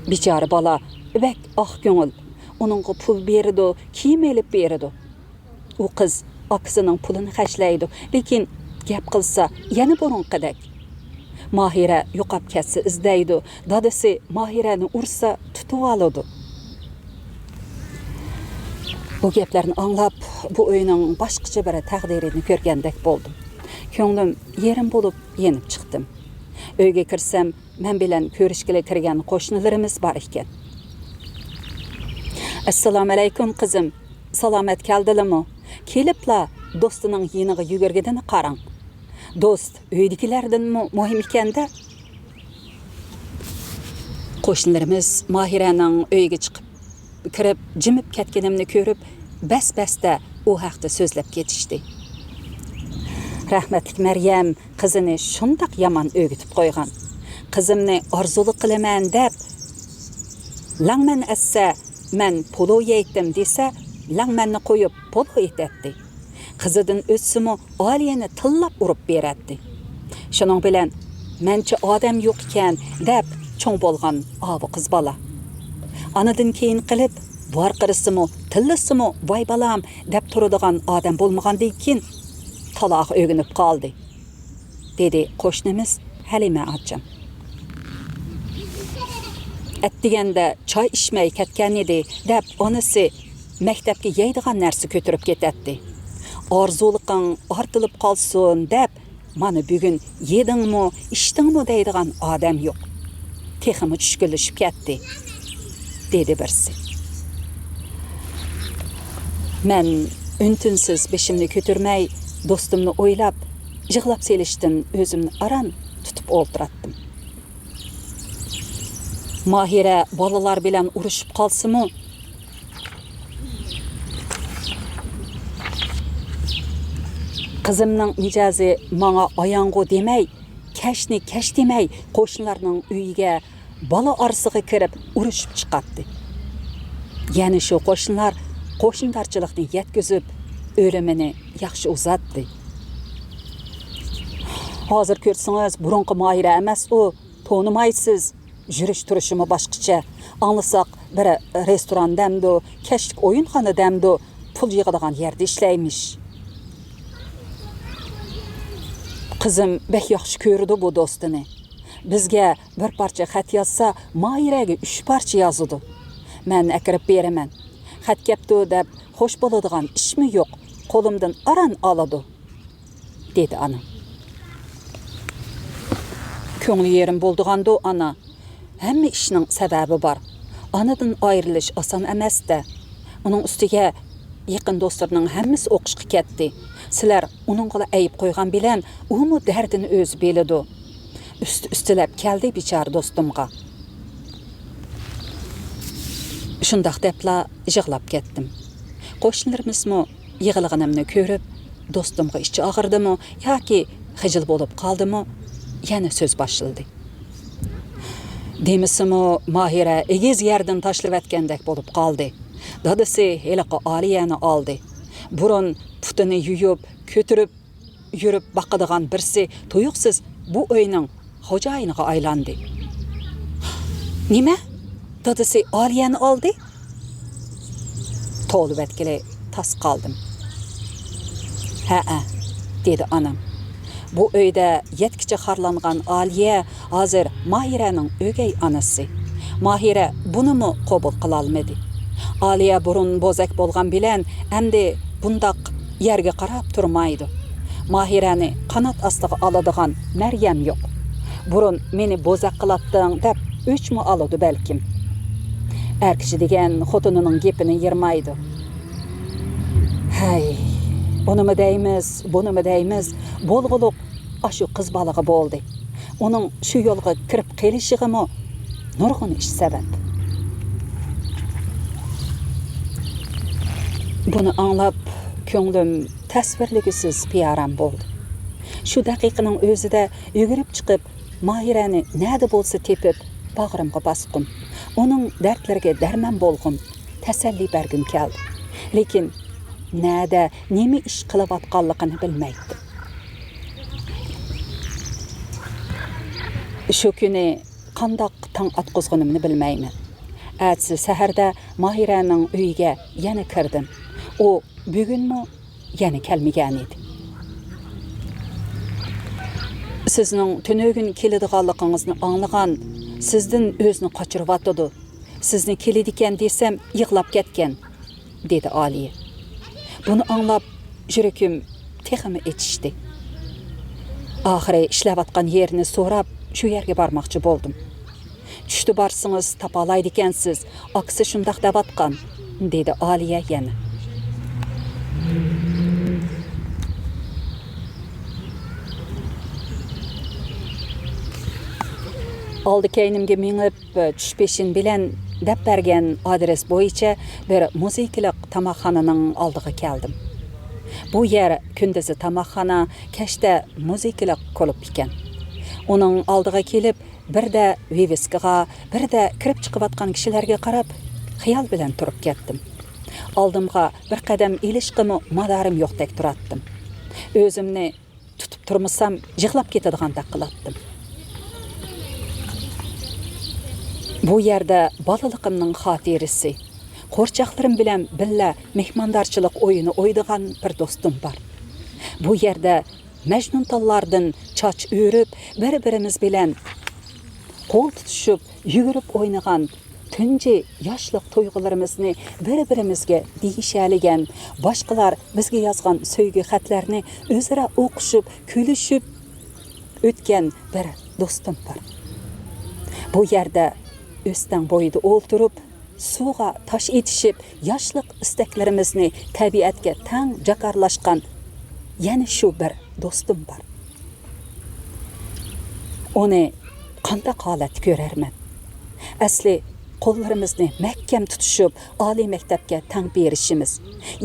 بىچارە بالا بەك ئاق كۆڭۈل، ئۇنىڭغا پۇل بېرىدۇ، كىيىم ئېلىپ بېرىدۇ. ئۇ قىز ئاكىسىنىڭ پۇلىنى خەجلەيدۇ، لېكىن گەپ قىلسا يەنە بۇرۇنقىدەك. ماھىرە يوقاپ كەتسە ئىزدەيدۇ، دادىسى ماھىرەنى ئۇرسا تۇتۇۋالىدۇ. بۇ گەپلەرنى ئاڭلاپ، بۇ ئۆينىڭ باشقىچە بىر تەقدىرىنى كۆرگەندەك بولدۇم. كۆڭلۈم يېرىم بولۇپ يېنىپ چىقتىم. ئۆيگە كىرسەم، مەن بىلەن كۆرۈشكىلى كىرگەن قوشنىلىرىمىز بار ئىكەن. ئەسسالامۇئەلەيكۇم، قىزىم. سالامەت كەلدىلىمۇ؟ كېلىپلا دوستىنىڭ يېنىغا يۈگۈرگىنىنى قاراڭ. دوست ئۆيدىكىلەردىنمۇ مۇھىم ئىكەن-دە. قوشنىلىرىمىز ماھىرەنىڭ ئۆيىگە چىقىپ كىرىپ، جىمىپ كەتكىنىمنى كۆرۈپ، بەس-بەستە ئۇ ھەقتە سۆزلەپ كېتىشتى. رەھمەتلىك مەريەم قىزىنى شۇنداق يامان ئۆگىتىپ قويغان. قىزىمنى ئارزۇلۇق قىلىمەن دەپ، لەڭمەن ئەتسە، مەن پولۇ يەيتتىم دېسە، لەڭمەننى قويۇپ، پولۇ ئېتەتتى. قىزىدىن ئۆتسىمۇ، ئالىيەنى تىللاپ ئۇرۇپ بېرەتتى. شۇنىڭ بىلەن، مەنچە ئادەم يوق ئىكەن، دەپ چوڭ بولغان ئاۋۇ قىز بالا. ئانىدىن كېيىن قىلىپ، ۋارقىرىسىمۇ، تىللىسىمۇ، ۋاي بالام، دەپ تۇرىدىغان ئادەم بولمىغاندىن كېيىن، تالاغا ئۆگىنىپ قالدى، دېدى قوشنىمىز ھەلىمە ئاچام. ئەتىگەندە چاي ئىچمەي كەتكەن ئىدى، دەپ ئانىسى مەكتەپكە يەيدىغان نەرسە كۆتۈرۈپ كېتەتتى. ئارزۇلۇقۇڭ ئارتىلىپ قالسۇن، دەپ، مانا بۈگۈن يېدىڭمۇ، ئىچتىڭمۇ دەيدىغان ئادەم يوق. تېخىمۇ چۈشكۈنلىشىپ كەتتى، دېدى بىرسى. مەن ئۈن-تىنسىز بېشىمنى كۆتۈرمەي، دوستۇمنى ئويلاپ، يىغلاپ سېلىشتىن ئۆزۈمنى ئاران تۇتۇپ ئولتۇراتتىم. ماھىرە بالىلار بىلەن ئۇرۇشۇپ قالسىمۇ، قىزىمنىڭ مىجەزى ماڭا ئاياڭغۇ دېمەي، كەچنى كەچ دېمەي، قوشنىلارنىڭ ئۆيىگە، بالا ئارىسىغا كىرىپ ئۇرۇشۇپ چىقاتتى. يەنە شۇ قوشنىلار قوشنىدارچىلىقنى يەتكۈزۈپ، ئۆلۈمىنى ياخشى ئۇزاتتى. ھازىر كۆرسىڭىز، بۇرۇنقى ماھىرە ئەمەس ئۇ، تونۇمايسىز. يۈرۈش تۇرۇشىمۇ باشقىچە. ئاڭلىساق، بىر رېستوران دەمدۇ، كەچلىك ئويۇنخانا دەمدۇ، پۇل يىغىدىغان يەردە ئىشلەيمىش. قىزىم بەك ياخشى كۆرىدۇ بۇ دوستىنى. بىزگە بىر پارچە خەت يازسا، ماھىرەگە ئۈچ پارچە يازىدۇ. مەن ئەكىرىپ بېرىمەن. خەت كەپتۇ دەپ خوش بولىدىغان ئىشمۇ يوق. قولۇمدىن ئاران ئالىدۇ، دېدى ئانام. كۆڭلى يېرىم بولىدىغاندۇ ئانا؟ ھەممە ئىشنىڭ سەۋەبى بار. ئانىدىن ئايرىلىش ئاسان ئەمەس-دە. ئۇنىڭ ئۈستىگە يېقىن دوستلىرىنىڭ ھەممىسى ئوقۇشقا كەتتى. سىلەر ئۇنىڭغىلا ئەيىب قويغان بىلەن ئۇمۇ دەردىنى ئۆزى بىلىدۇ. ئۈستى ئۈستىلەپ كەلدى بىچارە دوستۇمغا. شۇنداق دەپلا يىغلاپ كەتتىم. قوشنىلىرىمىزمۇ يىغلىغىنىمنى كۆرۈپ، دوستۇمغا ئىچى ئاغرىدىمۇ ياكى خىجىل بولۇپ قالدىمۇ، يەنە سۆز باشلىدى. دېمىسىمۇ، ماھىرە ئېگىز يەردىن تاشلىۋەتكەندەك بولۇپ قالدى. دادىسى ھېلىقى ئالىيەنى ئالدى. بۇرۇن پۇتىنى يۇيۇپ، كۆتۈرۈپ يۈرۈپ باقىدىغان بىرسى تۇيۇقسىز بۇ ئۆينىڭ خوجايىنىغا ئايلاندى. نېمە؟ دادىسى ئالىيەنى ئالدى؟ توۋلىۋەتكىلى تاس قالدىم. ھەئە، دېدى ئانام. بۇ ئۆيدە يەتكۈچە خارلانغان ئالىيە ھازىر ماھىرەنىڭ ئۆگەي ئانىسى. ماھىرە بۇنىمۇ قوبۇل قىلالمىدى. ئالىيە بۇرۇن بوزەك بولغان بىلەن، ئەمدى بۇنداق يەرگە قاراپ تۇرمايدۇ. ماھىرەنى قانات ئاستىغا ئالىدىغان مەريەم يوق. بۇرۇن مېنى بوزەك قىلاتتىڭ دەپ ئۆچمۇ ئالىدۇ بەلكىم. ئەر كىشى دېگەن خوتۇنىنىڭ گېپىنى يىرمايدۇ. ھەي، ئۇنىمۇ دەيمىز، بۇنىمۇ دەيمىز، بولغۇلۇق ئاشۇ قىز بالىغا بولدى. ئۇنىڭ شۇ يولغا كىرىپ قېلىشىغىمۇ نۇرغۇن ئىش سەۋەب. بۇنى ئاڭلاپ، كۆڭلۈم تەسۋىرلىگۈسىز بىئارام بولدى. شۇ دەقىقىنىڭ ئۆزىدە يۈگۈرۈپ چىقىپ، ماھىرەنى نەدە بولسا تېپىپ، باغرىمغا باسقۇم، ئۇنىڭ دەردلىرىگە دەرمان بولغۇم، تەسەللى بەرگۈم كەلدى. لېكىن نەدە، نېمە ئىش قىلىۋاتقانلىقىنى بىلمەيتتىم. شۇ كۈنى قانداق تاڭ ئاتقۇزغىنىمنى بىلمەيمەن. ئەتىسى سەھەردە ماھىرەنىڭ ئۆيىگە يەنە كىردىم. ئۇ بۈگۈنمۇ يەنە كەلمىگەنىدى. «سىزنىڭ تۈنۈگۈن كېلىدىغانلىقىڭىزنى ئاڭلىغان، سىزدىن ئۆزىنى قاچۇرۇۋاتىدۇ. سىزنى كېلىدىكەن دېسەم، يىغلاپ كەتكەن»، دېدى ئالىيە. بۇنى ئاڭلاپ، يۈرىكىم تېخىمۇ ئېچىشتى. ئاخىرى ئىشلەۋاتقان يېرىنى سوراپ، شۇ يەرگە بارماقچى بولدۇم. «چۈشتە بارسىڭىز تاپالايدىكەنسىز، ئاكىسى شۇنداق دەۋاتقان»، دېدى ئالىيە يەنە. ئالدى كەينىمگە مېڭىپ، چۈش پېشىن بىلەن دەپ بەرگەن ئادرېس بويىچە بىر مۇزىكىلىق تاماقخانىنىڭ ئالدىغا كەلدىم. بۇ يەر كۈندۈزى تاماقخانا، كەچتە مۇزىكىلىق كۇلۇب ئىكەن. ئۇنىڭ ئالدىغا كېلىپ، بىردە ۋىۋىسكىغا، بىردە كىرىپ چىقىۋاتقان كىشىلەرگە قاراپ، خىيال بىلەن تۇرۇپ كەتتىم. ئالدىمغا بىر قەدەم ئېلىشقىمۇ مادارىم يوقتەك تۇراتتىم. ئۆزۈمنى تۇتۇپ تۇرمىسام، يىغلاپ كېتىدىغاندەك قىلاتتىم. بۇ يەردە بالىلىقىمنىڭ خاتىرىسى، قورچاقلىرىم بىلەن بىللە مېھماندارچىلىق ئويۇنى ئوينىغان بىر دوستۇم بار. بۇ يەردە مەجنۇنتاللاردىن چاچ ئۆرۈپ، بىر-بىرىمىز بىلەن قول تۇتۇشۇپ، يۈگۈرۈپ ئوينىغان، تۇنجى ياشلىق تۇيغۇلىرىمىزنى بىر-بىرىمىزگە دېيىشەلىگەن، باشقىلار بىزگە يازغان سۆيگۈ خەتلەرنى ئۆزئارا ئوقۇشۇپ، كۈلۈشۈپ ئۆتكەن بىر دوستۇم بار. بۇ يەردە ئۆستەڭ بويىدا ئولتۇرۇپ، سۇغا تاش ئېتىشىپ، ياشلىق ئىستەكلىرىمىزنى تەبىئەتكە تەڭ جاكارلاشقان يەنە شۇ بىر دوستۇم بار. ئۇنى قانداق ھالەتتە كۆرەرمەن؟ ئەسلى قوللىرىمىزنى مەھكەم تۇتۇشۇپ، ئالىي مەكتەپكە تەڭ بېرىشىمىز،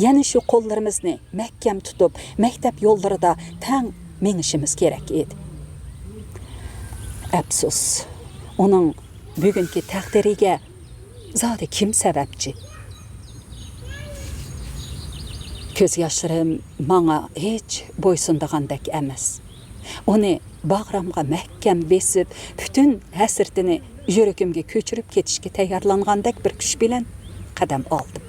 يەنە شۇ قوللىرىمىزنى مەھكەم تۇتۇپ، مەكتەپ يوللىرىدا تەڭ مېڭىشىمىز كېرەك ئىدى. ئەپسۇس، ئۇنىڭ بۈگۈنكى تەقدىرىگە زادى كىم سەۋەبچى؟ كۆز ياشلىرىم ماڭا ھېچ بويسۇنىدىغاندەك ئەمەس. ئۇنى باغرىمغا مەھكەم بېسىپ، پۈتۈن ھەسرىتىنى يۈرىكىمگە كۆچۈرۈپ كېتىشكە تەييارلانغاندەك بىر كۈچ بىلەن قەدەم ئالدىم.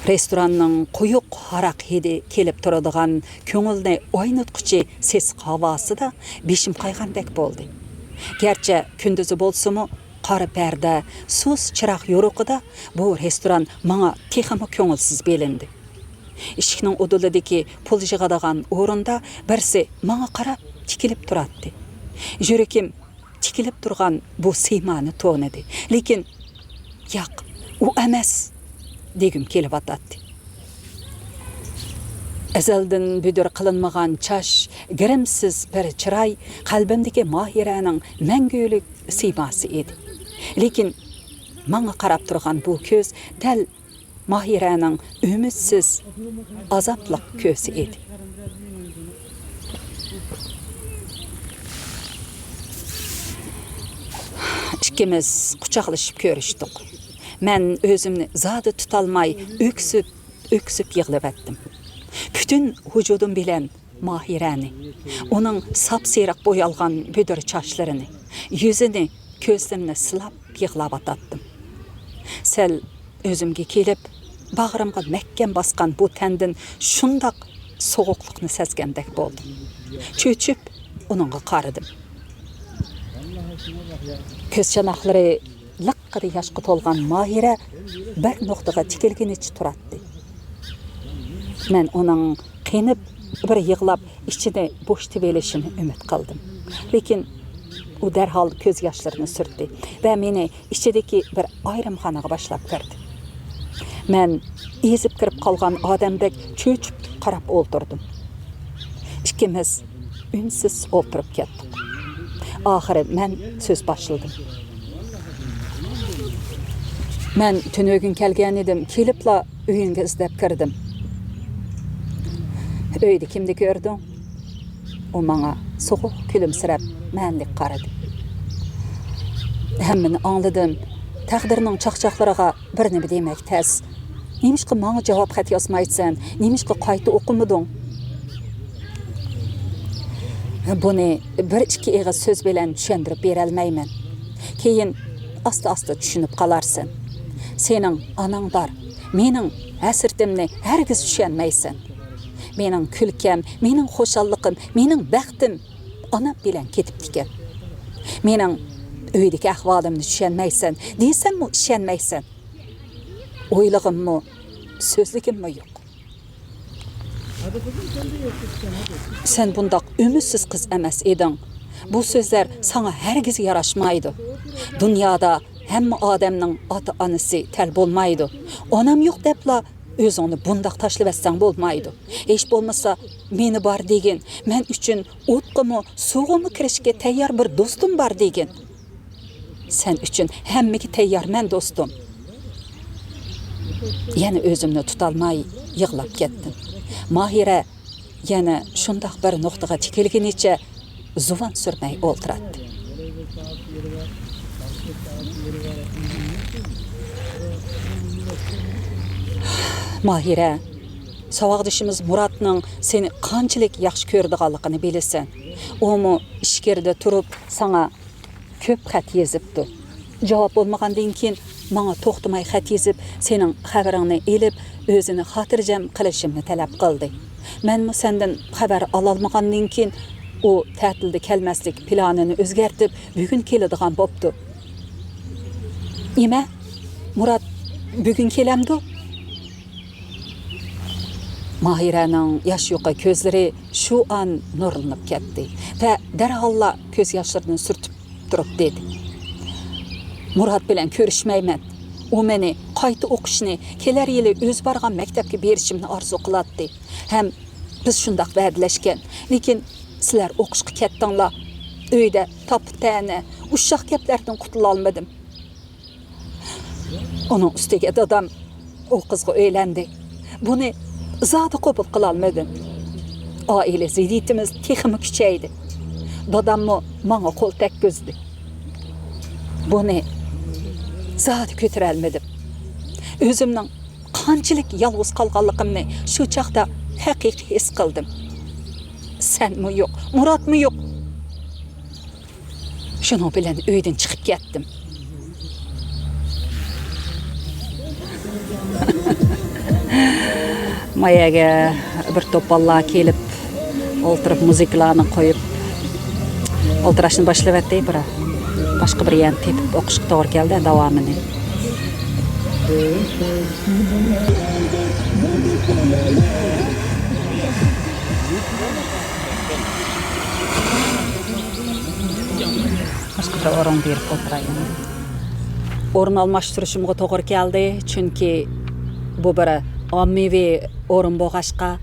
رېستوراننىڭ قويۇق ھاراق ھىدى كېلىپ تۇرىدىغان، كۆڭۈلنى ئويناتقۇچى سېسىق ھاۋاسىدا بېشىم قايغاندەك بولدى. گەرچە كۈندۈزى بولسىمۇ، قارا پەردە، سۇس چىراغ يورۇقىدا بۇ رېستوران ماڭا تېخىمۇ كۆڭۈلسىز بىلىندى. ئىشىكنىڭ ئۇدۇلىدىكى پۇل يىغىدىغان ئورۇندا بىرسى ماڭا قاراپ تىكىلىپ تۇراتتى. يۈرىكىم تىكىلىپ تۇرغان بۇ سىيمانى تونۇدى. لېكىن، «ياق، ئۇ ئەمەس» دېگۈم كېلىۋاتاتتى. ئەزەلدىن بۈدۈر قىلىنمىغان چاچ، گىرىمسىز بىر چىراي، قەلبىمدىكى ماھىرەنىڭ مەڭگۈلۈك سىيماسى ئىدى. لېكىن ماڭا قاراپ تۇرغان بۇ كۆز دەل ماھىرەنىڭ ئۈمىدسىز، ئازابلىق كۆزى ئىدى. ئىككىمىز قۇچاقلىشىپ كۆرۈشتۇق. مەن ئۆزۈمنى زادى تۇتالماي، ئۆكسۈپ، ئۆكسۈپ يىغلىۋەتتىم. پۈتۈن ۋۇجۇدۇم بىلەن ماھىرەنى، ئۇنىڭ ساپسېرىق بويالغان بۈدۈر چاچلىرىنى، يۈزىنى، كۆزلىرىنى سىلاپ يىغلاۋاتاتتىم. سەل ئۆزۈمگە كېلىپ، باغرىمغا مەھكەم باسقان بۇ تەندىن شۇنداق سوغۇقلۇقنى سەزگەندەك بولدۇم. چۆچۈپ ئۇنىڭغا قارىدىم. كۆز چاناقلىرى لىققىدە ياشقا تولغان ماھىرە بىر نۇقتىغا تىكىلگىنىچە تۇراتتى. مەن ئۇنىڭ قېنىپ، بىر يىغلاپ، ئىچىنى بوشىتىۋېلىشىنى ئۈمىد قىلدىم. لېكىن ئۇ دەرھال كۆز ياشلىرىنى سۈرتتى ۋە مېنى ئىچىدىكى بىر ئايرىمخانىغا باشلاپ كىردى. مەن ئېزىپ كىرىپ قالغان ئادەمدەك چۆچۈپ قاراپ ئولتۇردۇم. ئىككىمىز ئۈنسىز ئولتۇرۇپ كەتتۇق. ئاخىرى مەن سۆز باشلىدىم. مەن تۈنۈگۈن كەلگەن ئىدىم، كېلىپلا ئۆيۈڭگە ئىزدەپ كىردىم. ئۆيدە كىمنى كۆردۈڭ؟ ئۇ ماڭا سوغۇق كۈلۈمسىرەپ مەنىلىك قارىدى. ھەممىنى ئاڭلىدىم. تەقدىرنىڭ چاقچاقلىرىغا بىر نېمە دېمەك تەس. نېمىشقا ماڭا جاۋاب خەت يازمايسەن؟ نېمىشقا قايتا ئوقۇمىدىڭ؟ بۇنى بىر ئىككى ئېغىز سۆز بىلەن چۈشەندۈرۈپ بېرەلمەيمەن. كېيىن ئاستا-ئاستا چۈشىنىپ قالارسەن. سېنىڭ ئاناڭ بار. مېنىڭ ھەسرىتىمنى ھەرگىز چۈشەنمەيسەن. مېنىڭ كۈلكەم، مېنىڭ خۇشاللىقىم، مېنىڭ بەختىم ئانام بىلەن كېتىپتىكەن. مېنىڭ ئۆيدىكى ئەھۋالىمنى چۈشەنمەيسەن، دېسەممۇ ئىشەنمەيسەن. ئويلىغىنمۇ، سۆزلىگىنمۇ يوق. سەن بۇنداق ئۈمىدسىز قىز ئەمەس ئىدىڭ. بۇ سۆزلەر ساڭا ھەرگىز ياراشمايدۇ. دۇنيادا ھەممە ئادەمنىڭ ئاتا-ئانىسى تەل بولمايدۇ. ئانام يوق دەپلا ئۆزۈڭنى بۇنداق تاشلىۋەتسەڭ بولمايدۇ. ھېچ بولمىسا مېنى بار دېگىن، مەن ئۈچۈن ئوتقىمۇ، سۇغىمۇ كىرىشكە تەييار بىر دوستۇم بار دېگىن. سەن ئۈچۈن ھەممىگە تەييارمەن، دوستۇم. يەنە ئۆزۈمنى تۇتالماي يىغلاپ كەتتىم. ماھىرە يەنە شۇنداق بىر نۇقتىغا تىكىلگىنىچە زۇۋان سۈرمەي ئولتۇراتتى. ماھىرە، ساۋاقدىشىمىز مۇراتنىڭ سېنى قانچىلىك ياخشى كۆرىدىغانلىقىنى بىلىسەن. ئۇمۇ ئىچكىرىدە تۇرۇپ ساڭا كۆپ خەت يېزىپتۇ. جاۋاب بولمىغاندىن كېيىن ماڭا توختىماي خەت يېزىپ، سېنىڭ خەۋىرىڭنى ئېلىپ، ئۆزىنى خاتىرجەم قىلىشىمنى تەلەپ قىلدى. مەنمۇ سەندىن خەۋەر ئالالمىغاندىن كېيىن، ئۇ تەتىلدە كەلمەسلىك پىلانىنى ئۆزگەرتىپ، بۈگۈن كېلىدىغان بوپتۇ. نېمە؟ مۇرات بۈگۈن كېلەمدۇ؟ ماھىرەنىڭ ياش يۇقا كۆزلىرى شۇ ئان نۇرلىنىپ كەتتى ۋە دەرھاللا كۆز ياشلىرىنى سۈرتۈپ تۇرۇپ دېدى: مۇرات بىلەن كۆرۈشمەيمەن. ئۇ مېنى قايتا ئوقۇشنى، كېلەر يىلى ئۆزى بارغان مەكتەپكە بېرىشىمنى ئارزۇ قىلاتتى. ھەم بىز شۇنداق ۋەدىلەشكەن. لېكىن سىلەر ئوقۇشقا كەتتىڭلار. ئۆيدە تاپا-تەنە، ئۇششاق گەپلەردىن قۇتۇلالمىدىم. ئۇنىڭ ئۈستىگە دادام ئۇ قىزغا ئۆيلەندى. بۇنى زادى قوبۇل قىلالمىدىم. ئائىلە زىددىيىتىمىز تېخىمۇ كۈچەيدى. داداممۇ ماڭا قول تەگكۈزدى. بۇنى زادى كۆتۈرەلمىدىم. ئۆزۈمنىڭ قانچىلىك يالغۇز قالغانلىقىمنى شۇ چاغدا ھەقىقىي ھېس قىلدىم. سەنمۇ يوق، مۇراتمۇ يوق. شۇنىڭ بىلەن ئۆيدىن چىقىپ كەتتىم. ما يەرگە بىر توپ بالىلار كېلىپ، ئولتۇرۇپ، مۇزىكىلارنى قويۇپ، ئولتۇراشنى باشلىۋەتتى. بىر باشقا بىر يەرنى تېپىپ ئوقۇشقا توغرا كەلدى داۋامىنى. باشقا بىر ئورۇن بېرىپ ئولتۇراي ئەمدى. ئورۇن ئالماشتۇرۇشۇمغا توغرا كەلدى، چۈنكى بۇ بىر ئاممىۋى ئورۇن بولغاچقا،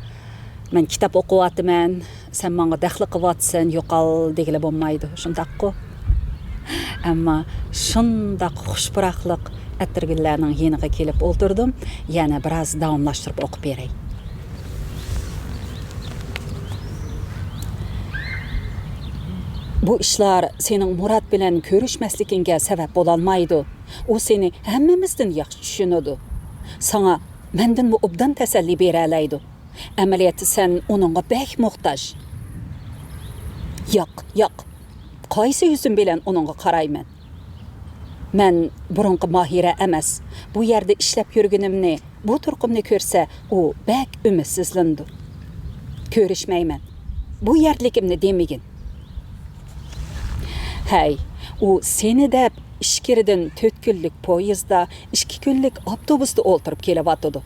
مەن كىتاب ئوقۇۋاتىمەن، سەن ماڭا دەخلى قىلىۋاتىسەن، يوقال دېگىلى بولمايدۇ، شۇنداققۇ؟ ئەمما شۇنداق خۇش پۇراقلىق ئەتىرگۈللەرنىڭ يېنىغا كېلىپ ئولتۇردۇم، يەنە بىراز داۋاملاشتۇرۇپ ئوقۇپ بېرەي. بۇ ئىشلار سېنىڭ مۇرات بىلەن كۆرۈشمەسلىكىڭگە سەۋەب بولالمايدۇ. ئۇ سېنى ھەممىمىزدىن ياخشى چۈشىنىدۇ. ساڭا مەندىنمۇ ئوبدان تەسەللى بېرەلەيدۇ. ئەمەلىيەتتە سەن ئۇنىڭغا بەك موھتاج. ياق، ياق. قايسى يۈزۈم بىلەن ئۇنىڭغا قارايمەن؟ مەن بۇرۇنقى ماھىرە ئەمەس. بۇ يەردە ئىشلەپ يۈرگىنىمنى، بۇ تۇرقۇمنى كۆرسە، ئۇ بەك ئۈمىدسىزلىنىدۇ. كۆرۈشمەيمەن. بۇ يەردىلىكىمنى دېمىگىن. ھەي، ئۇ سېنى دەپ ئىچكىرىدىن تۆت كۈنلۈك پويىزدا، ئىككى كۈنلۈك ئاپتوبۇستا ئولتۇرۇپ كېلىۋاتىدۇ.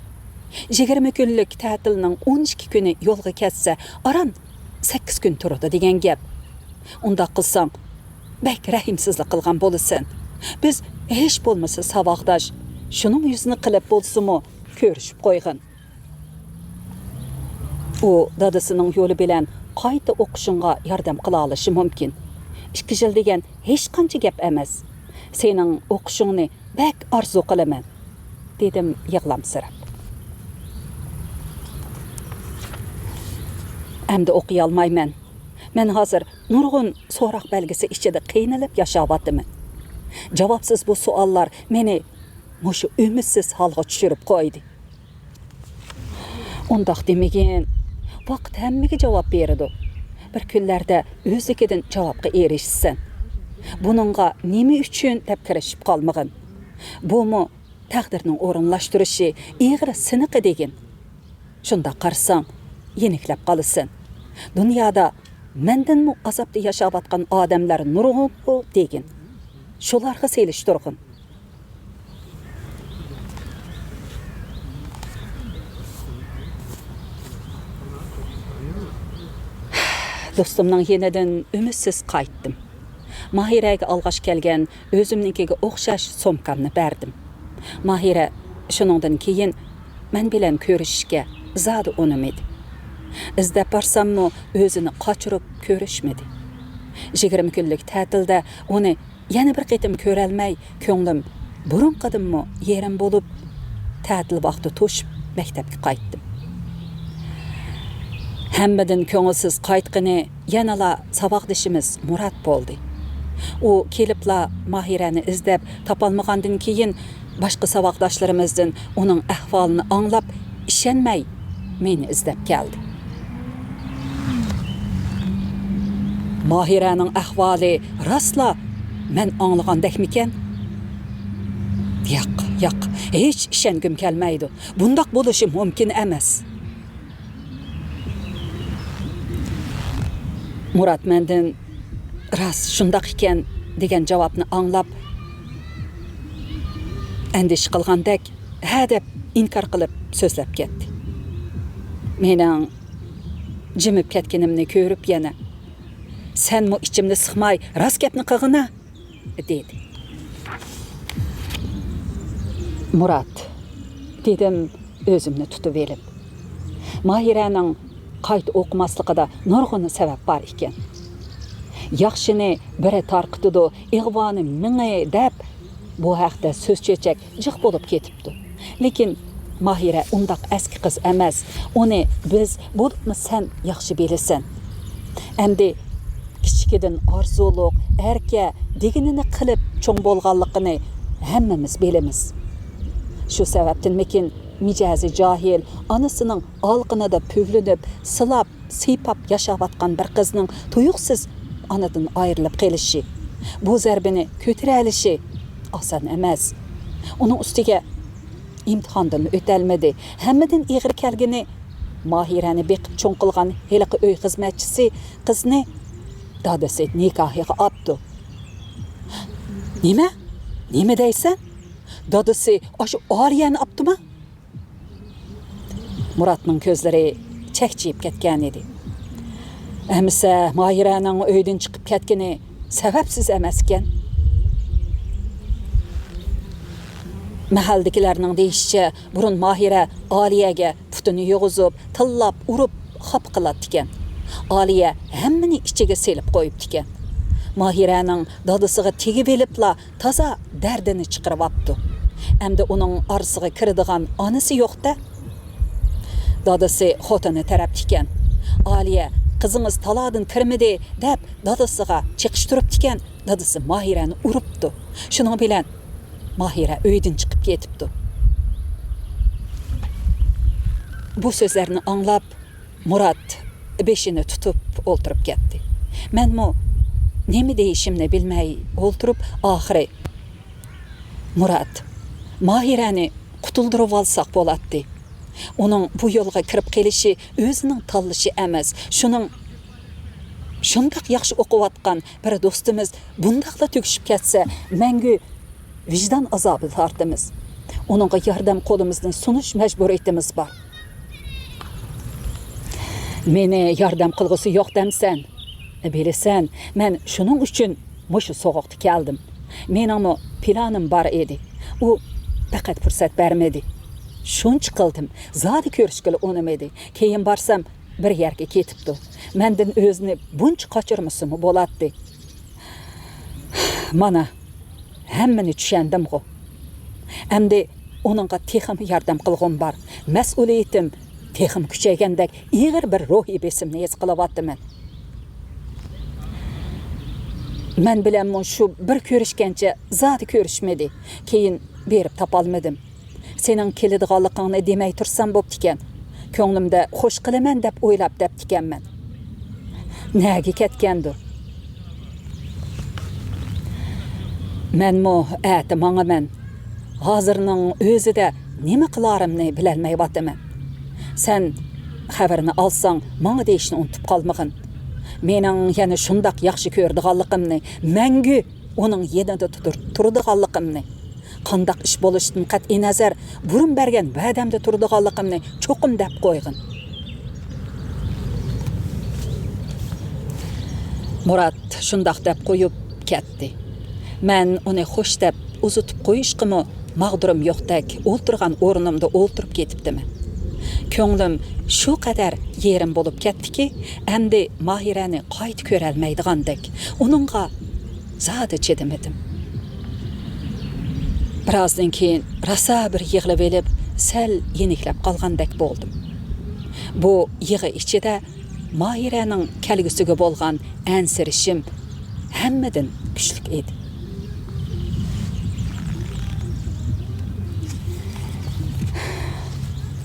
يىگىرمە كۈنلۈك تەتىلنىڭ ئون ئىككى كۈنى يولغا كەتسە، ئاران سەككىز كۈن تۇرىدۇ دېگەن گەپ. ئۇنداق قىلساڭ، بەك رەھىمسىزلىك قىلغان بولىسەن. بىز ھېچ بولمىسا ساۋاقداش، شۇنىڭ يۈزىنى قىلىپ بولسىمۇ كۆرۈشۈپ قويغىن. ئۇ دادىسىنىڭ يولى بىلەن قايتا ئوقۇشۇڭغا ياردەم قىلالىشى مۇمكىن. ئىككى يىل دېگەن ھېچقانچە گەپ ئەمەس. سېنىڭ ئوقۇشۇڭنى بەك ئارزۇ قىلىمەن، دېدىم يىغلامسىراپ. ئەمدى ئوقۇيالمايمەن. مەن ھازىر نۇرغۇن سوراق بەلگىسى ئىچىدە قىينىلىپ ياشاۋاتىمەن. جاۋابسىز بۇ سوئاللار مېنى مۇشۇ ئۈمىدسىز ھالغا چۈشۈرۈپ قويدى. ئۇنداق دېمىگىن. ۋاقىت ھەممىگە جاۋاب بېرىدۇ. بىر كۈنلەردە ئۆزلۈكىدىن جاۋابقا ئېرىشىسەن. بۇنىڭغا نېمە ئۈچۈن دەپ كىرىشىپ قالمىغىن. بۇمۇ تەقدىرنىڭ ئورۇنلاشتۇرۇشى، ئېغىر سىنىقى دېگىن. شۇنداق قارىساڭ، يېنىكلەپ قالىسەن. دۇنيادا مەندىنمۇ ئازابتا ياشاۋاتقان ئادەملەر نۇرغۇنغۇ دېگىن. شۇلارغا سېلىشتۇرغىن. دوستۇمنىڭ يېنىدىن ئۈمىدسىز قايتتىم. ماھىرەگە ئالغاچ كەلگەن ئۆزۈمنىڭكىگە ئوخشاش سومكامنى بەردىم. ماھىرە شۇنىڭدىن كېيىن مەن بىلەن كۆرۈشۈشكە زادى ئۇنىمىدى. ئىزدەپ بارساممۇ ئۆزىنى قاچۇرۇپ كۆرۈشمىدى. يىگىرمە كۈنلۈك تەتىلدە ئۇنى يەنە بىر قېتىم كۆرەلمەي، كۆڭلۈم بۇرۇنقىدىنمۇ يېرىم بولۇپ، تەتىل ۋاقتى توشۇپ، مەكتەپكە قايتتىم. ھەممىدىن كۆڭۈلسىز قايتقىنى يەنىلا ساۋاقدىشىمىز مۇرات بولدى. ئۇ كېلىپلا ماھىرەنى ئىزدەپ تاپالمىغاندىن كېيىن، باشقا ساۋاقداشلىرىمىزدىن ئۇنىڭ ئەھۋالىنى ئاڭلاپ، ئىشەنمەي مېنى ئىزدەپ كەلدى. ماھىرەنىڭ ئەھۋالى راستلا مەن ئاڭلىغاندەكمىكەن؟ ياق، ياق، ھېچ ئىشەنگۈم كەلمەيدۇ. بۇنداق بولۇشى مۇمكىن ئەمەس. مۇرات مەندىن «راست، شۇنداق ئىكەن» دېگەن جاۋابنى ئاڭلاپ، ئەندىشە قىلغاندەك «ھە» دەپ ئىنكار قىلىپ سۆزلەپ كەتتى. مېنىڭ جىمىپ كەتكىنىمنى كۆرۈپ يەنە، «سەنمۇ ئىچىمنى سىقماي راست گەپنى قىلغىنا!» دېدى. «مۇرات»، دېدىم ئۆزۈمنى تۇتۇۋېلىپ. ماھىرەنىڭ قايتا ئوقۇماسلىقىدا نۇرغۇن سەۋەب بار ئىكەن. ياخشىنى بىرى تارقىتىدۇ، ئىغۋانى مىڭى دەپ، بۇ ھەقتە سۆز چۆچەك جىق بولۇپ كېتىپتۇ. لېكىن ماھىرە ئۇنداق ئەسكى قىز ئەمەس. ئۇنى بىز، بولۇپمۇ سەن ياخشى بىلىسەن. ئەمدى كىچىكىدىن ئارزۇلۇق، ئەركە، دېگىنىنى قىلىپ چوڭ بولغانلىقىنى ھەممىمىز بىلىمىز. شۇ سەۋەبتىنمىكىن، مىجەزى جاھىل، ئانىسىنىڭ ئالىقىنىدا پۈۋلىنىپ، سىلاپ، سىيپاپ ياشاۋاتقان بىر قىزنىڭ تۇيۇقسىز ئانىدىن ئايرىلىپ قېلىشى، بۇ زەربىنى كۆتۈرەلىشى ئاسان ئەمەس. ئۇنىڭ ئۈستىگە ئىمتىھاندىن ئۆتەلمىدى. ھەممىدىن ئېغىر كەلگىنى، ماھىرەنى بېقىپ چوڭ قىلغان ھېلىقى ئۆي خىزمەتچىسى قىزنى دادىسى نىكاھىغا ئاپتۇ. نېمە؟ نېمە دەيسەن؟ دادىسى ئاشۇ ئالىيەنى ئاپتىما؟ مۇراتنىڭ كۆزلىرى چەكچىيىپ كەتكەنىدى. ئەمىسە ماھىرەنىڭ ئۆيدىن چىقىپ كەتكىنى سەۋەبسىز ئەمەسكەن. مەھەللىدىكىلەرنىڭ دېيىشىچە، بۇرۇن ماھىرە ئالىيەگە پۇتىنى يوغۇزۇپ، تىللاپ، ئۇرۇپ، خاپا قىلاتتىكەن. ئالىيە ھەممىنى ئىچىگە سېلىپ قويۇپتىكەن. ماھىرەنىڭ دادىسىغا تېگىۋېلىپلا تازا دەردىنى چىقىرىۋاپتۇ. ئەمدى ئۇنىڭ ئارىسىغا كىرىدىغان ئانىسى يوق-دە. دادىسى خوتۇنى تەرەپتىكەن. ئالىيە «قىزىڭىز تالادىن كىرمىدى» دەپ دادىسىغا چېقىشتۇرۇپتىكەن، دادىسى ماھىرەنى ئۇرۇپتۇ. شۇنىڭ بىلەن ماھىرە ئۆيدىن چىقىپ كېتىپتۇ. بۇ سۆزلەرنى ئاڭلاپ، مۇرات بېشىنى تۇتۇپ ئولتۇرۇپ كەتتى. مەنمۇ نېمە دېيىشىمنى بىلمەي ئولتۇرۇپ، ئاخىرى، «مۇرات، ماھىرەنى قۇتۇلدۇرۇۋالساق بولاتتى. ئۇنىڭ بۇ يولغا كىرىپ قېلىشى ئۆزىنىڭ تاللىشى ئەمەس. شۇنىڭ، شۇنداق ياخشى ئوقۇۋاتقان بىر دوستىمىز بۇنداقلا تۈگىشىپ كەتسە، مەڭگۈ ۋىجدان ئازابى تارتىمىز. ئۇنىڭغا ياردەم قولىمىزنى سۇنۇش مەجبۇرىيىتىمىز بار. مېنى ياردەم قىلغۇسى يوق دەمسەن؟ بىلىسەن، مەن شۇنىڭ ئۈچۈن مۇشۇ سوغۇقتا كەلدىم. مېنىڭمۇ پىلانىم بار ئىدى. ئۇ پەقەت پۇرسەت بەرمىدى. شۇنچە قىلدىم، زادى كۆرۈشكىلى ئۇنىمىدى. كېيىن بارسام، بىر يەرگە كېتىپتۇ. مەندىن ئۆزىنى بۇنچە قاچۇرمىسىمۇ بولاتتى. مانا، ھەممىنى چۈشەندىمغۇ. ئەمدى ئۇنىڭغا تېخىمۇ ياردەم قىلغۇم بار. مەسئۇلىيىتىم تېخىمۇ كۈچەيگەندەك ئېغىر بىر روھىي بېسىمنى ھېس قىلىۋاتىمەن. مەن بىلەنمۇ شۇ بىر كۆرۈشكەنچە زادى كۆرۈشمىدى. كېيىن بېرىپ تاپالمىدىم. سېنىڭ كېلىدىغانلىقىڭنى دېمەي تۇرسام بوپتىكەن. كۆڭلۈمدە خوش قىلىمەن دەپ ئويلاپ دەپتىكەنمەن. نەگە كەتكەندۇ؟ مەنمۇ ئەتە ماڭىمەن. ھازىرنىڭ ئۆزىدە نېمە قىلارىمنى بىلەلمەيۋاتىمەن. سەن خەۋىرىنى ئالساڭ، ماڭا دېيىشنى ئۇنتۇپ قالمىغىن. مېنىڭ يەنە شۇنداق ياخشى كۆرىدىغانلىقىمنى، مەڭگۈ ئۇنىڭ يېنىدا تۇتۇر-، تۇرىدىغانلىقىمنى، قانداق ئىش بولۇشىدىن قەتئىينەزەر، بۇرۇن بەرگەن ۋەدەمدە تۇرىدىغانلىقىمنى چوقۇم دەپ قويغىن. مۇرات شۇنداق دەپ قويۇپ كەتتى. مەن ئۇنى خوش دەپ ئۇزىتىپ قويۇشقىمۇ ماغدۇرۇم يوقتەك ئولتۇرغان ئورنۇمدا ئولتۇرۇپ كېتىپتىمەن. كۆڭلۈم شۇ قەدەر يېرىم بولۇپ كەتتىكى، ئەمدى ماھىرەنى قايتا كۆرەلمەيدىغاندەك، ئۇنىڭغا زادى چىدىمىدىم. بىرازدىن كېيىن راسا بىر يىغلىۋېلىپ، سەل يېنىكلەپ قالغاندەك بولدۇم. بۇ يىغا ئىچىدە ماھىرەنىڭ كەلگۈسىگە بولغان ئەنسىرىشىم ھەممىدىن كۈچلۈك ئىدى.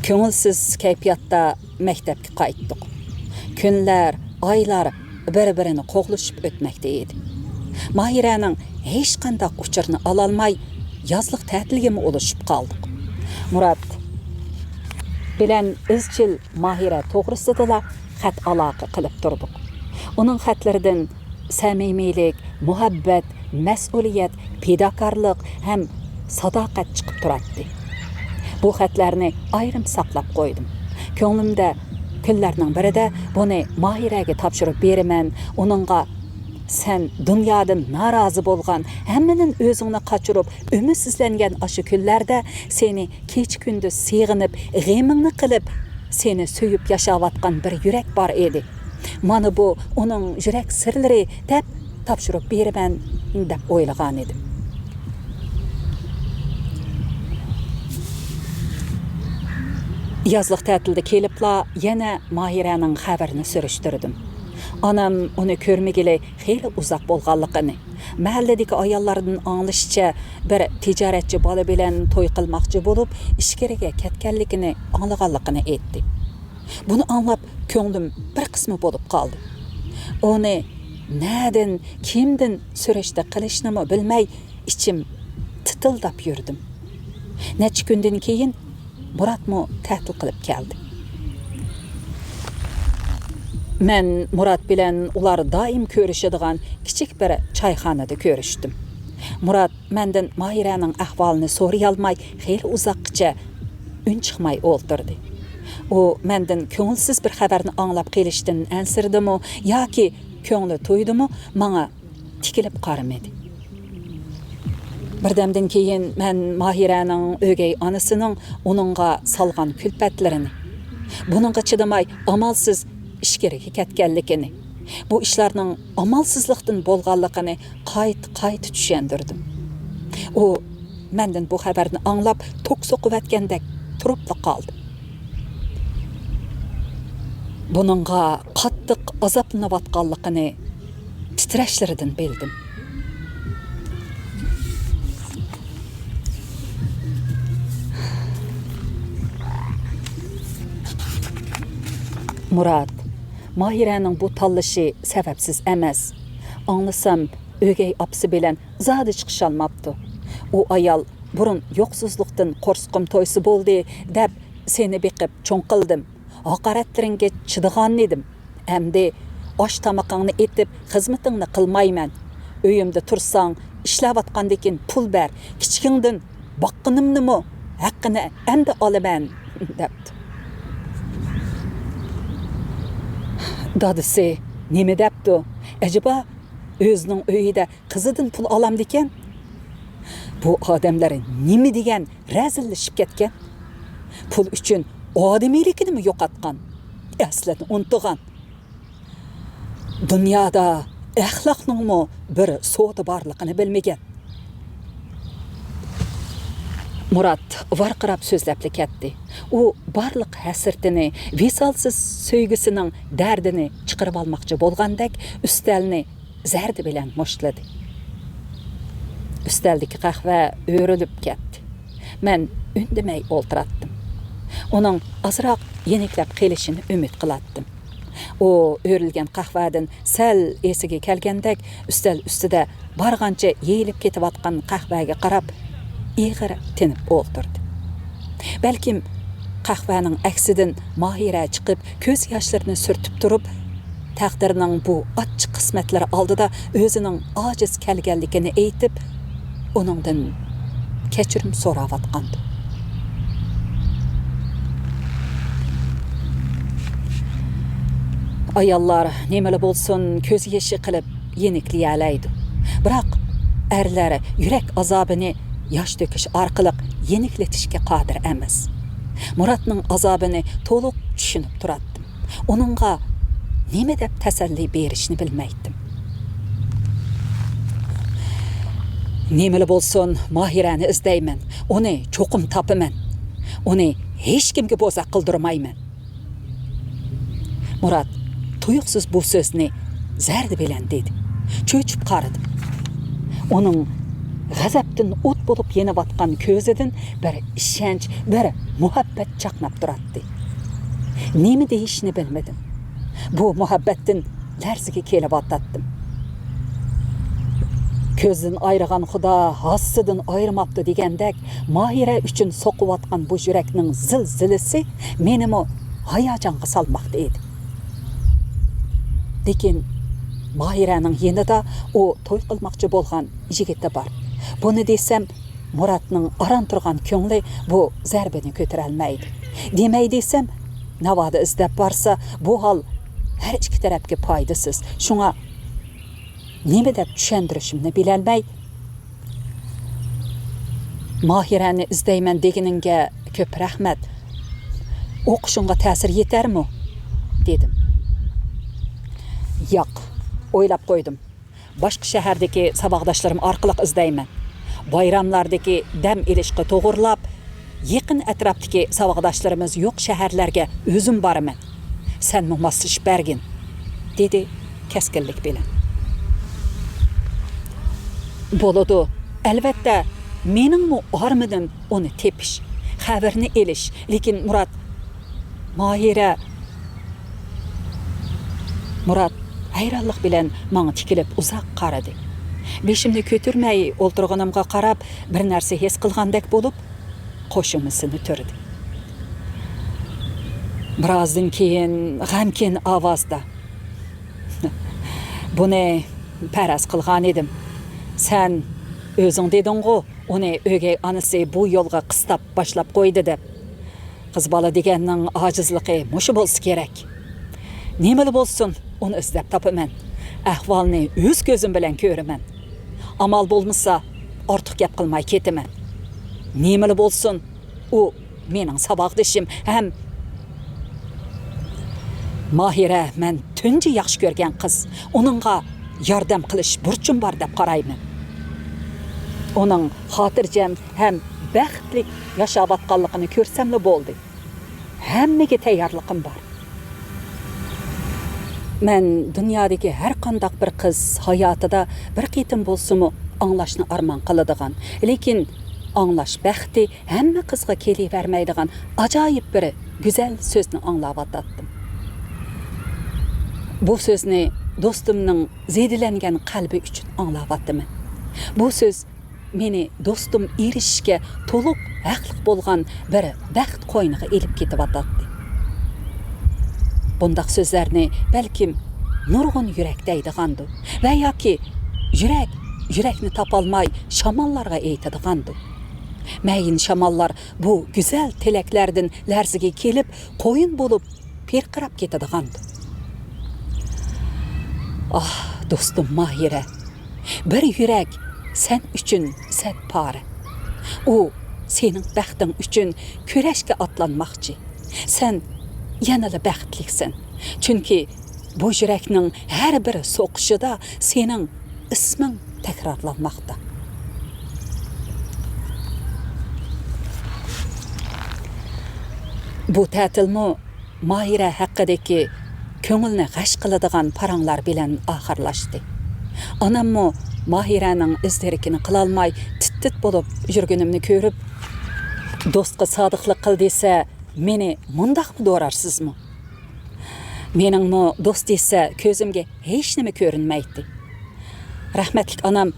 كۆڭۈلسىز كەيپىياتتا مەكتەپكە قايتتۇق. كۈنلەر، ئايلار بىر-بىرىنى قوغلىشىپ ئۆتمەكتە ئىدى. ماھىرەنىڭ ھېچقانداق ئۇچۇرىنى ئالالماي، يازلىق تەتىلگىمۇ ئۇلىشىپ قالدۇق. مۇرات بىلەن ئىزچىل ماھىرە توغرىسىدىلا خەت ئالاقە قىلىپ تۇردۇق. ئۇنىڭ خەتلىرىدىن سەمىمىيلىك، مۇھەببەت، مەسئۇلىيەت، پىداكارلىق ھەم ساداقەت چىقىپ تۇراتتى. بۇ خەتلەرنى ئايرىم ساقلاپ قويدۇم. كۆڭلۈمدە كۈنلەرنىڭ بىرىدە بۇنى ماھىرەگە تاپشۇرۇپ بېرىمەن، ئۇنىڭغا، «سەن دۇنيادىن نارازى بولغان، ھەممىدىن ئۆزۈڭنى قاچۇرۇپ، ئۈمىدسىزلەنگەن ئاشۇ كۈنلەردە سېنى كېچە-كۈندۈز سېغىنىپ، غېمىڭنى قىلىپ، سېنى سۆيۈپ ياشاۋاتقان بىر يۈرەك بار ئىدى. مانا بۇ ئۇنىڭ يۈرەك سىرلىرى» دەپ تاپشۇرۇپ بېرىمەن دەپ ئويلىغانىدىم. يازلىق تەتىلدە كېلىپلا يەنە ماھىرەنىڭ خەۋىرىنى سۈرۈشتۈردۈم. ئانام ئۇنى كۆرمىگىلى خېلى ئۇزاق بولغانلىقىنى، مەھەللىدىكى ئاياللاردىن ئاڭلىشىچە، بىر تىجارەتچى بالا بىلەن توي قىلماقچى بولۇپ، ئىچكىرىگە كەتكەنلىكىنى ئاڭلىغانلىقىنى ئېيتتى. بۇنى ئاڭلاپ، كۆڭلۈم بىر قىسما بولۇپ قالدى. ئۇنى نەدىن، كىمدىن سۈرۈشتە قىلىشنىمۇ بىلمەي، ئىچىم تىتىلداپ يۈردۈم. نەچچە كۈندىن كېيىن مۇراتمۇ تەتىل قىلىپ كەلدى. مەن مۇرات بىلەن ئۇلار دائىم كۆرۈشىدىغان كىچىك بىر چايخانىدا كۆرۈشتۈم. مۇرات مەندىن ماھىرەنىڭ ئەھۋالىنى سورىيالماي خېلى ئۇزاققىچە ئۈن چىقماي ئولتۇردى. ئۇ مەندىن كۆڭۈلسىز بىر خەۋەرنى ئاڭلاپ قېلىشتىن ئەنسىرىدىمۇ ياكى كۆڭلى تويدىمۇ، ماڭا تىكىلىپ قارىمىدى. بىردەمدىن كېيىن مەن ماھىرەنىڭ ئۆگەي ئانىسىنىڭ ئۇنىڭغا سالغان كۈلپەتلىرىنى، بۇنىڭغا چىدىماي ئامالسىز ئىچكىرىگە كەتكەنلىكىنى، بۇ ئىشلارنىڭ ئامالسىزلىقتىن بولغانلىقىنى قايتا-قايتا چۈشەندۈردۈم. ئۇ مەندىن بۇ خەۋەرنى ئاڭلاپ توك سوقۇۋەتكەندەك تۇرۇپلا قالدى. بۇنىڭغا قاتتىق ئازابلىنىۋاتقانلىقىنى تىترەشلىرىدىن بىلدىم. مۇرات، ماھىرەنىڭ بۇ تاللىشى سەۋەبسىز ئەمەس. ئاڭلىسام، ئۆگەي ئاپىسى بىلەن زادى چىقىشالماپتۇ. ئۇ ئايال، بۇرۇن يوقسۇزلۇقتىن قورسىقىم تويسا بولدى دەپ سېنى بېقىپ چوڭ قىلدىم. ھاقارەتلىرىڭگە چىدىغانىدىم. ئەمدى ئاش-تامىقىڭنى ئېتىپ، خىزمىتىڭنى قىلمايمەن. ئۆيۈمدە تۇرساڭ، ئىشلەۋاتقاندىكىن پۇل بەر، كىچىكىڭدىن باققىنىمنىمۇ ھەققىنى ئەمدى ئالىمەن» دەپتۇ. دادىسى نېمە دەپتۇ؟ ئەجەبا، ئۆزىنىڭ ئۆيىدە قىزىدىن پۇل ئالامدىكەن؟ بۇ ئادەملەر نېمە دېگەن رەزىللىشىپ كەتكەن؟ پۇل ئۈچۈن ئادىمىيلىكىنىمۇ يوقاتقان، ئەسلىنى ئۇنتۇغان. دۇنيادا ئەخلاقنىڭمۇ بىر سودا بارلىقىنى بىلمىگەن. مۇرات ۋارقىراپ سۆزلەپلا كەتتى. ئۇ بارلىق ھەسرىتىنى، ۋىسالسىز سۆيگۈسىنىڭ دەردىنى چىقىرىۋالماقچى بولغاندەك ئۈستەلنى زەردە بىلەن مۇشتلىدى. ئۈستەلدىكى قەھۋە ئۆرۈلۈپ كەتتى. مەن ئۈندىمەي ئولتۇراتتىم. ئۇنىڭ ئازراق يېنىكلەپ قېلىشىنى ئۈمىد قىلاتتىم. ئۇ ئۆرۈلگەن قەھۋەدىن سەل ئېسىگە كەلگەندەك، ئۈستەل ئۈستىدە بارغانچە يېيىلىپ كېتىۋاتقان قەھۋەگە قاراپ، ئېغىر تىنىپ ئولتۇردى. بەلكىم قەھۋەنىڭ ئەكسىدىن ماھىرە چىقىپ، كۆز ياشلىرىنى سۈرتۈپ تۇرۇپ، تەقدىرنىڭ بۇ ئاچچىق قىسمەتلىرى ئالدىدا ئۆزىنىڭ ئاجىز كەلگەنلىكىنى ئېيتىپ، ئۇنىڭدىن كەچۈرۈم سوراۋاتقانىدى. ئاياللار نېمىلا بولسۇن، كۆز يېشى قىلىپ يېنىكلىيەلەيدۇ. بىراق، ئەرلەر يۈرەك ئازابىنى ياش تۆكۈش ئارقىلىق يېنىكلىتىشكە قادىر ئەمەس. مۇراتنىڭ ئازابىنى تولۇق چۈشىنىپ تۇراتتىم. ئۇنىڭغا نېمە دەپ تەسەللى بېرىشنى بىلمەيتتىم. نېمىلا بولسۇن، ماھىرەنى ئىزدەيمەن. ئۇنى چوقۇم تاپىمەن. ئۇنى ھېچكىمگە بوزەك قىلدۇرمايمەن. مۇرات تۇيۇقسىز بۇ سۆزنى زەردە بىلەن دېدى. چۆچۈپ قارىدىم. ئۇنىڭ غەزەپتىن ئوت بولۇپ يېنىۋاتقان كۆزىدىن بىر ئىشەنچ، بىر مۇھەببەت چاقناپ تۇراتتى. نېمە دېيىشنى بىلمىدىم. بۇ مۇھەببەتتىن لەرزىگە كېلىۋاتاتتىم. كۆزدىن ئايرىغان خۇدا ھاسىسىدىن ئايرىماپتۇ دېگەندەك، ماھىرە ئۈچۈن سوقۇۋاتقان بۇ يۈرەكنىڭ زىلزىلىسى مېنىمۇ ھاياجانغا سالماقتا ئىدى. لېكىن ماھىرەنىڭ يېنىدا ئۇ توي قىلماقچى بولغان يىگىتى بار. بۇنى دېسەم، مۇراتنىڭ ئاران تۇرغان كۆڭلى بۇ زەربىنى كۆتۈرەلمەيدۇ. دېمەي دېسەم، ناۋادا ئىزدەپ بارسا، بۇ ھال ھەر ئىككى تەرەپكە پايدىسىز. شۇڭا نېمە دەپ چۈشەندۈرۈشۈمنى بىلەلمەي، «ماھىرەنى ئىزدەيمەن دېگىنىڭگە كۆپ رەھمەت. ئوقۇشۇڭغا تەسىر يېتەرمۇ؟» دېدىم. «ياق، ئويلاپ قويدۇم. باشقا شەھەردىكى ساۋاقداشلىرىم ئارقىلىق ئىزدەيمەن. بايراملاردىكى دەم ئېلىشقا توغرىلاپ، يېقىن ئەتراپتىكى ساۋاقداشلىرىمىز يوق شەھەرلەرگە ئۆزۈم بارىمەن. سەنمۇ ماسلىشىپ بەرگىن»، دېدى كەسكىنلىك بىلەن. «بولىدۇ، ئەلۋەتتە، مېنىڭمۇ ئارمىنىم ئۇنى تېپىش، خەۋىرىنى ئېلىش. لېكىن مۇرات، ماھىرە...» مۇرات ھەيرانلىق بىلەن ماڭا تىكىلىپ ئۇزاق قارىدى. بېشىمنى كۆتۈرمەي ئولتۇرغىنىمغا قاراپ، بىر نەرسە ھېس قىلغاندەك بولۇپ، قوشۇمىسىنى تۈردى. بىرازدىن كېيىن غەمكىن ئاۋازدا، «بۇنى پەرەز قىلغانىدىم. سەن ئۆزۈڭ دېدىڭغۇ، ئۇنى ئۆگەي ئانىسى بۇ يولغا قىستاپ باشلاپ قويدى دەپ. قىز بالا دېگەننىڭ ئاجىزلىقى مۇشۇ بولسا كېرەك. نېمىلا بولسۇن، ئۇنى ئىزدەپ تاپىمەن. ئەھۋالنى ئۆز كۆزۈم بىلەن كۆرىمەن. ئامال بولمىسا، ئارتۇق گەپ قىلماي كېتىمەن. نېمىلا بولسۇن، ئۇ مېنىڭ ساۋاقدىشىم ھەم ماھىرە مەن تۇنجى ياخشى كۆرگەن قىز. ئۇنىڭغا ياردەم قىلىش بۇرچۇم بار دەپ قارايمەن. ئۇنىڭ خاتىرجەم ھەم بەختلىك ياشاۋاتقانلىقىنى كۆرسەملا بولدى. ھەممىگە تەييارلىقىم بار. مەن دۇنيادىكى ھەر قانداق بىر قىز ھاياتىدا بىر قېتىم بولسىمۇ ئاڭلاشنى ئارمان قىلىدىغان، لېكىن ئاڭلاش بەختى ھەممە قىزغا كېلىۋەرمەيدىغان ئاجايىپ بىر گۈزەل سۆزنى ئاڭلاۋاتاتتىم. بۇ سۆزنى دوستۇمنىڭ زېدىلەنگەن قەلبى ئۈچۈن ئاڭلاۋاتىمەن. بۇ سۆز مېنى دوستۇم ئېرىشىشكە تولۇق ھەقلىق بولغان بىر بەخت قوينىغا ئېلىپ كېتىۋاتاتتى. بۇنداق سۆزلەرنى بەلكىم نۇرغۇن يۈرەك دەيدىغاندۇ. ۋە ياكى يۈرەك يۈرەكنى تاپالماي شاماللارغا ئېيتىدىغاندۇ. مەيىن شاماللار بۇ گۈزەل تىلەكلەردىن لەرزىگە كېلىپ، قويۇن بولۇپ پىرقىراپ كېتىدىغاندۇ. ئاھ، دوستۇم ماھىرە، بىر يۈرەك سەن ئۈچۈن سەت پارە. ئۇ سېنىڭ بەختىڭ ئۈچۈن كۈرەشكە ئاتلانماقچى. سەن يەنىلا بەختلىكسەن. چۈنكى بۇ يۈرەكنىڭ ھەر بىر سوقۇشىدا سېنىڭ ئىسمىڭ تەكرارلانماقتا. بۇ تەتىلمۇ ماھىرە ھەققىدىكى كۆڭۈلنى غەش قىلىدىغان پاراڭلار بىلەن ئاخىرلاشتى. ئاناممۇ ماھىرەنىڭ ئىز دېرىكىنى قىلالماي تىت-تىت بولۇپ يۈرگىنىمنى كۆرۈپ، دوستقا سادىقلىق قىل دېسە، مېنى مۇنداقمۇ دورارسىزمۇ؟ مېنىڭمۇ دوست دېسە كۆزۈمگە ھېچنېمە كۆرۈنمەيتتى. رەھمەتلىك ئانام،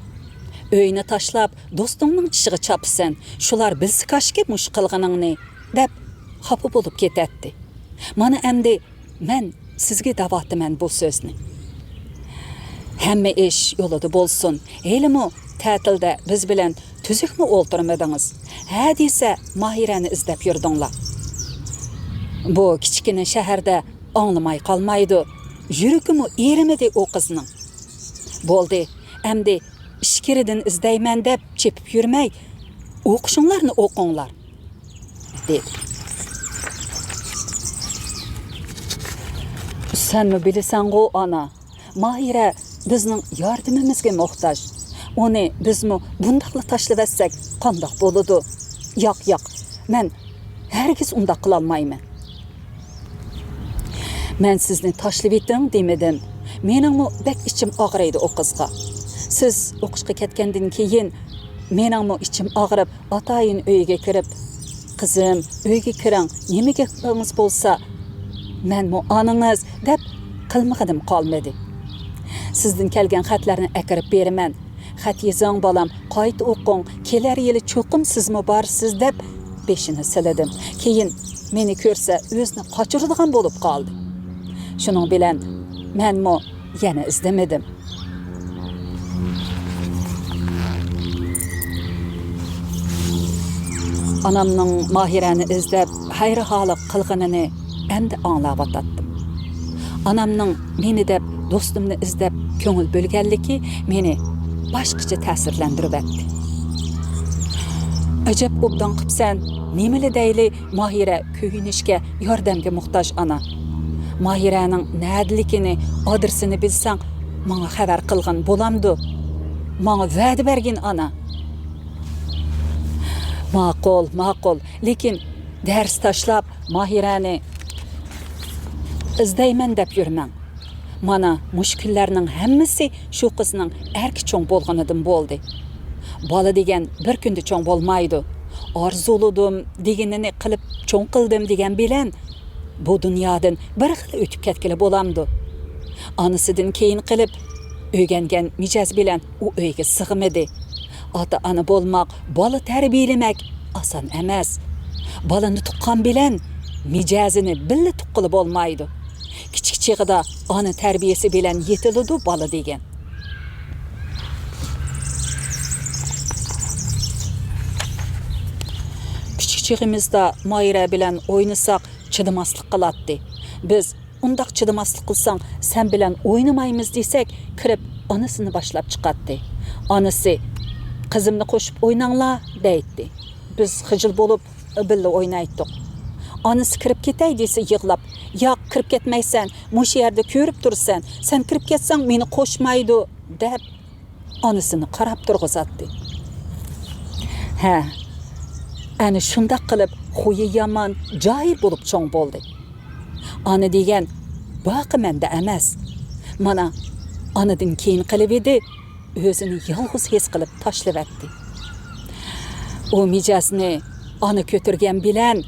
ئۆينى تاشلاپ، دوستۇڭنىڭ ئىشىغا چاپىسەن، شۇلار بىلسە كاشكى مۇشۇ قىلغىنىڭنى، دەپ خاپا بولۇپ كېتەتتى. مانا ئەمدى مەن سىزگە دەۋاتىمەن بۇ سۆزنى. ھەممە ئىش يولىدا بولسۇن. ھېلىمۇ تەتىلدە بىز بىلەن تۈزۈكمۇ ئولتۇرمىدىڭىز؟ ھە دېسە، ماھىرەنى ئىزدەپ يۈردۈڭلار. بۇ كىچىككىنە شەھەردە ئاڭلىماي قالمايدۇ. يۈرىكىمۇ ئېرىمىدى ئۇ قىزنىڭ. بولدى، ئەمدى ئىچكىرىدىن ئىزدەيمەن دەپ چېپىپ يۈرمەي، ئوقۇشۇڭلارنى ئوقۇڭلار، دېدى. سەنمۇ بىلىسەنغۇ، ئانا، ماھىرە بىزنىڭ ياردىمىمىزگە موھتاج. ئۇنى بىزمۇ بۇنداقلا تاشلىۋەتسەك قانداق بولىدۇ؟ ياق، ياق، مەن ھەرگىز ئۇنداق قىلالمايمەن. مەن سىزنى تاشلىۋېتىڭ دېمىدىم. مېنىڭمۇ بەك ئىچىم ئاغرىيدۇ ئۇ قىزغا. سىز ئوقۇشقا كەتكەندىن كېيىن مېنىڭمۇ ئىچىم ئاغرىپ، ئاتايىن ئۆيگە كىرىپ، «قىزىم، ئۆيگە كىرىڭ، نېمە گېپىڭىز بولسا، مەنمۇ ئانىڭىز» دەپ قىلمىغىنىم قالمىدى. سىزدىن كەلگەن خەتلەرنى ئەكىرىپ بېرىمەن. «خەت يېزىڭ، بالام، قايتا ئوقۇڭ، كېلەر يىلى چوقۇم سىزمۇ بارىسىز» دەپ بېشىنى سىلىدىم. كېيىن مېنى كۆرسە ئۆزىنى قاچۇرىدىغان بولۇپ قالدى. شۇنىڭ بىلەن مەنمۇ يەنە ئىزدىمىدىم. ئانامنىڭ ماھىرەنى ئىزدەپ ھەيرىھالىق قىلغىنىنى ئەمدى ئاڭلاۋاتاتتىم. ئانامنىڭ مېنى دەپ، دوستۇمنى ئىزدەپ كۆڭۈل بۆلگەنلىكى مېنى باشقىچە تەسىرلەندۈرۈۋەتتى. «ئەجەب ئوبدان قىپسەن، نېمىلا دەيلى، ماھىرە كۆيۈنۈشكە، ياردەمگە موھتاج ئانا. ماھىرەنىڭ نەدىلىكىنى، ئادرېسىنى بىلسەڭ، ماڭا خەۋەر قىلغىن بولامدۇ؟ ماڭا ۋەدە بەرگىن ئانا.» «ماقۇل، ماقۇل، لېكىن دەرس تاشلاپ ماھىرەنى ئىزدەيمەن دەپ يۈرمەڭ. مانا مۇشۇ كۈنلەرنىڭ ھەممىسى شۇ قىزنىڭ ئەركە چوڭ بولغىنىدىن بولدى. بالا دېگەن بىر كۈندە چوڭ بولمايدۇ. ئارزۇلىدىم دېگىنىنى قىلىپ چوڭ قىلدىم دېگەن بىلەن بۇ دۇنيادىن بىر خىل ئۆتۈپ كەتكىلى بولامدۇ؟ ئانىسىدىن كېيىن قېلىپ، ئۆگەنگەن مىجەز بىلەن ئۇ ئۆيگە سىغمىدى. ئاتا-ئانا بولماق، بالا تەربىيەلىمەك ئاسان ئەمەس. بالىنى تۇغقان بىلەن مىجەزىنى بىللە تۇغقىلى بولمايدۇ. كىچىك چېغىدا ئانا تەربىيەسى بىلەن يېتىلىدۇ بالا دېگەن. كىچىك چېغىمىزدا مايرا بىلەن ئوينىساق چىدىماسلىق قىلاتتى. بىز ئۇنداق چىدىماسلىق قىلساڭ، سەن بىلەن ئوينىمايمىز دېسەك، كىرىپ ئانىسىنى باشلاپ چىقاتتى. ئانىسى، «قىزىمنى قوشۇپ ئويناڭلار» دەيتتى. بىز خىجىل بولۇپ بىللە ئوينايتتۇق. ئانىسى كىرىپ كېتەي دېسە يىغلاپ، «ياق، كىرىپ كەتمەيسەن، مۇشۇ يەردە كۆرۈپ تۇرىسەن، سەن كىرىپ كەتسەڭ مېنى قوشمايدۇ» دەپ ئانىسىنى قاراپ تۇرغۇزاتتى. ھە، ئەنە شۇنداق قىلىپ خۇيى يامان، جاھىل بولۇپ چوڭ بولدى. ئانا دېگەن باقىمەندە ئەمەس. مانا، ئانىدىن كېيىن قېلىۋىدى، ئۆزىنى يالغۇز ھېس قىلىپ تاشلىۋەتتى. ئۇ مىجەزنى ئانا كۆتۈرگەن بىلەن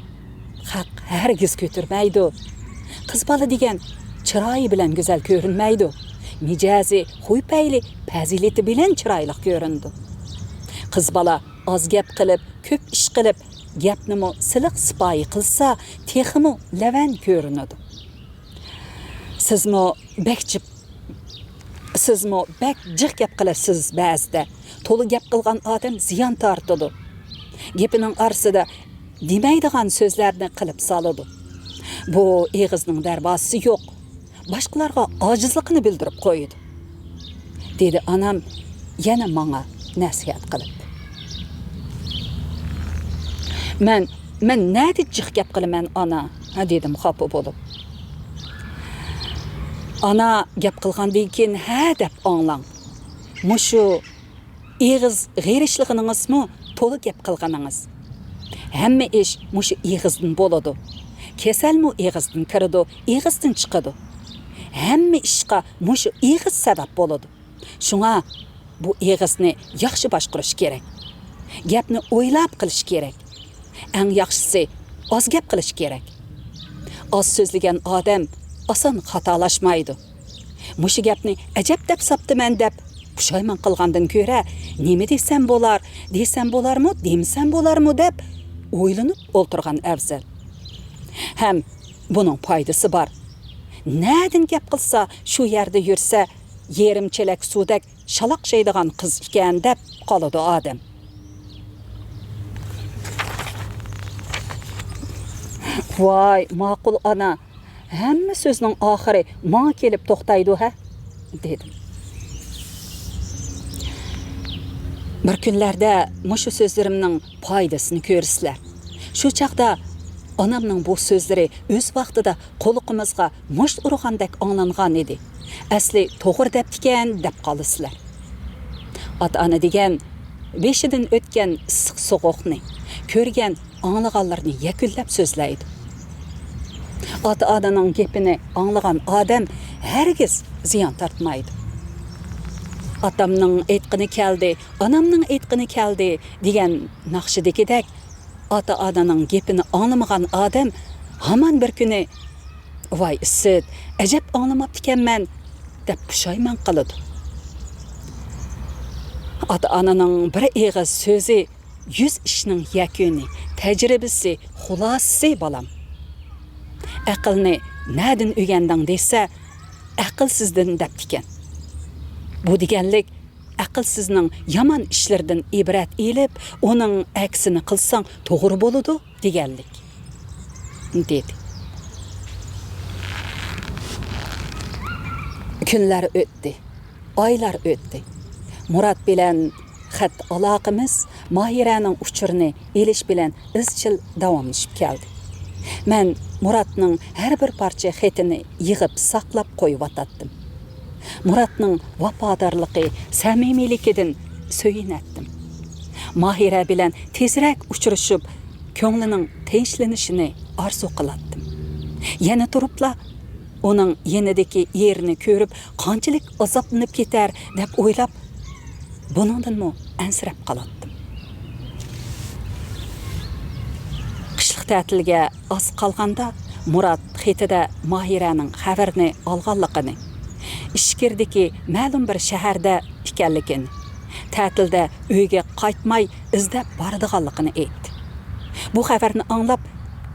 خەق ھەرگىز كۆتۈرمەيدۇ. قىز بالا دېگەن چىرايى بىلەن گۈزەل كۆرۈنمەيدۇ. مىجەزى، خۇي-پەيلى، پەزىلىتى بىلەن چىرايلىق كۆرۈنىدۇ. قىز بالا ئاز گەپ قىلىپ، كۆپ ئىش قىلىپ، گەپنىمۇ سىلىق سىپايى قىلسا، تېخىمۇ لەۋەن كۆرۈنىدۇ. سىزمۇ بەك جىق سىزمۇ بەك جىق گەپ قىلىسىز بەزىدە. تولا گەپ قىلغان ئادەم زىيان تارتىدۇ. گېپىنىڭ ئارىسىدا دېمەيدىغان سۆزلەرنى قىلىپ سالىدۇ. بۇ ئېغىزنىڭ دەرۋازىسى يوق. باشقىلارغا ئاجىزلىقىنى بىلدۈرۈپ قويىدۇ، دېدى ئانام يەنە ماڭا نەسىھەت قىلىپ. مەن، مەن نەدە جىق گەپ قىلىمەن، ئانا؟ دېدىم خاپا بولۇپ. ئانا گەپ قىلغاندىن كېيىن ھە دەپ ئاڭلاڭ. مۇشۇ ئېغىز غېرىشلىغىنىڭىزمۇ تولا گەپ قىلغىنىڭىز. ھەممە ئىش مۇشۇ ئېغىزدىن بولىدۇ. كېسەلمۇ ئېغىزدىن كىرىدۇ، ئېغىزدىن چىقىدۇ. ھەممە ئىشقا مۇشۇ ئېغىز سەۋەب بولىدۇ. شۇڭا بۇ ئېغىزنى ياخشى باشقۇرۇش كېرەك. گەپنى ئويلاپ قىلىش كېرەك. ئەڭ ياخشىسى، ئاز گەپ قىلىش كېرەك. ئاز سۆزلىگەن ئادەم ئاسان خاتالاشمايدۇ. مۇشۇ گەپنى ئەجەب دەپ ساپتىمەن دەپ پۇشايمان قىلغاندىن كۆرە، نېمە دېسەم بولار، دېسەم بولارمۇ، دېمىسەم بولارمۇ دەپ ئويلىنىپ ئولتۇرغان ئەۋزەل. ھەم بۇنىڭ پايدىسى بار. نەدىن گەپ قىلسا، شۇ يەردە يۈرسە، يېرىم چېلەك سۇدەك شالاقشايدىغان قىز ئىكەن دەپ قالىدۇ ئادەم. ۋاي، ماقۇل ئانا، ھەممە سۆزنىڭ ئاخىرى ماڭا كېلىپ توختايدۇ ھە؟ دېدىم. بىر كۈنلەردە مۇشۇ سۆزلىرىمنىڭ پايدىسىنى كۆرىسىلەر. شۇ چاغدا ئانامنىڭ بۇ سۆزلىرى ئۆز ۋاقتىدا قۇلىقىمىزغا مۇشت ئۇرغاندەك ئاڭلانغان ئىدى. ئەسلى توغرا دەپتىكەن دەپ قالىسىلەر. ئاتا-ئانا دېگەن بېشىدىن ئۆتكەن ئىسسىق سوغۇقنى، كۆرگەن ئاڭلىغانلىرىنى يەكۈنلەپ سۆزلەيدۇ. ئاتا-ئانىنىڭ گېپىنى ئاڭلىغان ئادەم ھەرگىز زىيان تارتمايدۇ. «ئاتامنىڭ ئېيتقىنى كەلدى، ئانامنىڭ ئېيتقىنى كەلدى» دېگەن ناخشىدىكىدەك، ئاتا-ئانىنىڭ گېپىنى ئاڭلىمىغان ئادەم ھامان بىر كۈنى «ۋاي ئىسىت، ئەجەب ئاڭلىماپتىكەنمەن» دەپ پۇشايمان قىلىدۇ. ئاتا-ئانىنىڭ بىر ئېغىز سۆزى يۈز ئىشنىڭ يەكۈنى، تەجرىبىسى، خۇلاسىسى، بالام. «ئەقىلنى نەدىن ئۆگەندىڭ؟» دېسە، «ئەقىلسىزدىن» دەپتىكەن. بۇ دېگەنلىك، ئەقىلسىزنىڭ يامان ئىشلىرىدىن ئىبرەت ئېلىپ، ئۇنىڭ ئەكسىنى قىلساڭ توغرا بولىدۇ دېگەنلىك، دېدى. كۈنلەر ئۆتتى، ئايلار ئۆتتى. مۇرات بىلەن خەت ئالاقىمىز ماھىرەنىڭ ئۇچۇرىنى ئېلىش بىلەن ئىزچىل داۋاملىشىپ كەلدى. مەن مۇراتنىڭ ھەر بىر پارچە خېتىنى يىغىپ ساقلاپ قويۇۋاتاتتىم. مۇراتنىڭ ۋاپادارلىقى، سەمىمىيلىكىدىن سۆيۈنەتتىم. ماھىرە بىلەن تېزرەك ئۇچرىشىپ، كۆڭلىنىڭ تىنچلىنىشىنى ئارزۇ قىلاتتىم. يەنە تۇرۇپلا ئۇنىڭ يېنىدىكى ئېرىنى كۆرۈپ، قانچىلىك ئازابلىنىپ كېتەر دەپ ئويلاپ، بۇنىڭدىنمۇ ئەنسىرەپ قالاتتىم. قىشلىق تەتىلگە ئاز قالغاندا، مۇرات خېتىدە ماھىرەنىڭ خەۋىرىنى ئالغانلىقىنى، ئىچكىرىدىكى مەلۇم بىر شەھەردە ئىكەنلىكىنى، تەتىلدە ئۆيگە قايتماي ئىزدەپ بارىدىغانلىقىنى ئېيتتى. بۇ خەۋەرنى ئاڭلاپ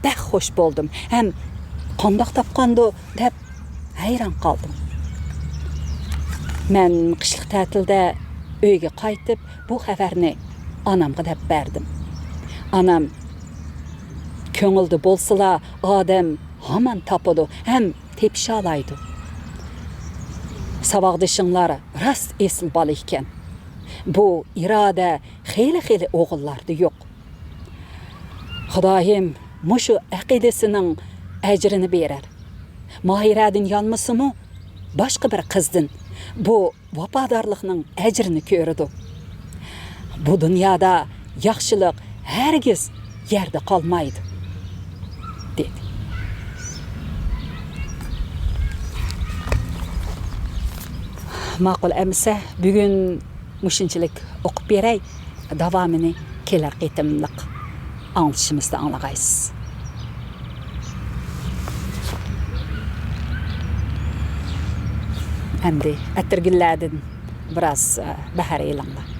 بەك خوش بولدۇم ھەم «قانداق تاپقاندۇ؟» دەپ ھەيران قالدىم. مەن قىشلىق تەتىلدە ئۆيگە قايتىپ، بۇ خەۋەرنى ئانامغا دەپ بەردىم. ئانام: «كۆڭۈلدە بولسىلا، ئادەم ھامان تاپىدۇ ھەم تېپىشالايدۇ. ساۋاقدىشىڭلار راست ئېسىل بالا ئىكەن. بۇ ئىرادە خېلى-خېلى ئوغۇللاردا يوق. خۇدايىم مۇشۇ ئەقىدىسىنىڭ ئەجرىنى بېرەر. ماھىرەدىن يانمىسىمۇ، باشقا بىر قىزدىن بۇ ۋاپادارلىقنىڭ ئەجرىنى كۆرىدۇ. بۇ دۇنيادا ياخشىلىق ھەرگىز يەردە قالمايدۇ» دېدى. ماقۇل ئەمىسە، بۈگۈن مۇشۇنچىلىك ئوقۇپ بېرەي، داۋامىنى كېلەر قېتىملىق ئاڭلىتىشىمىزدا ئاڭلىغايسىز. ئەمدى ئەتىرگۈللەردىن بىراز، ئە، بەھر ئېلىڭلار.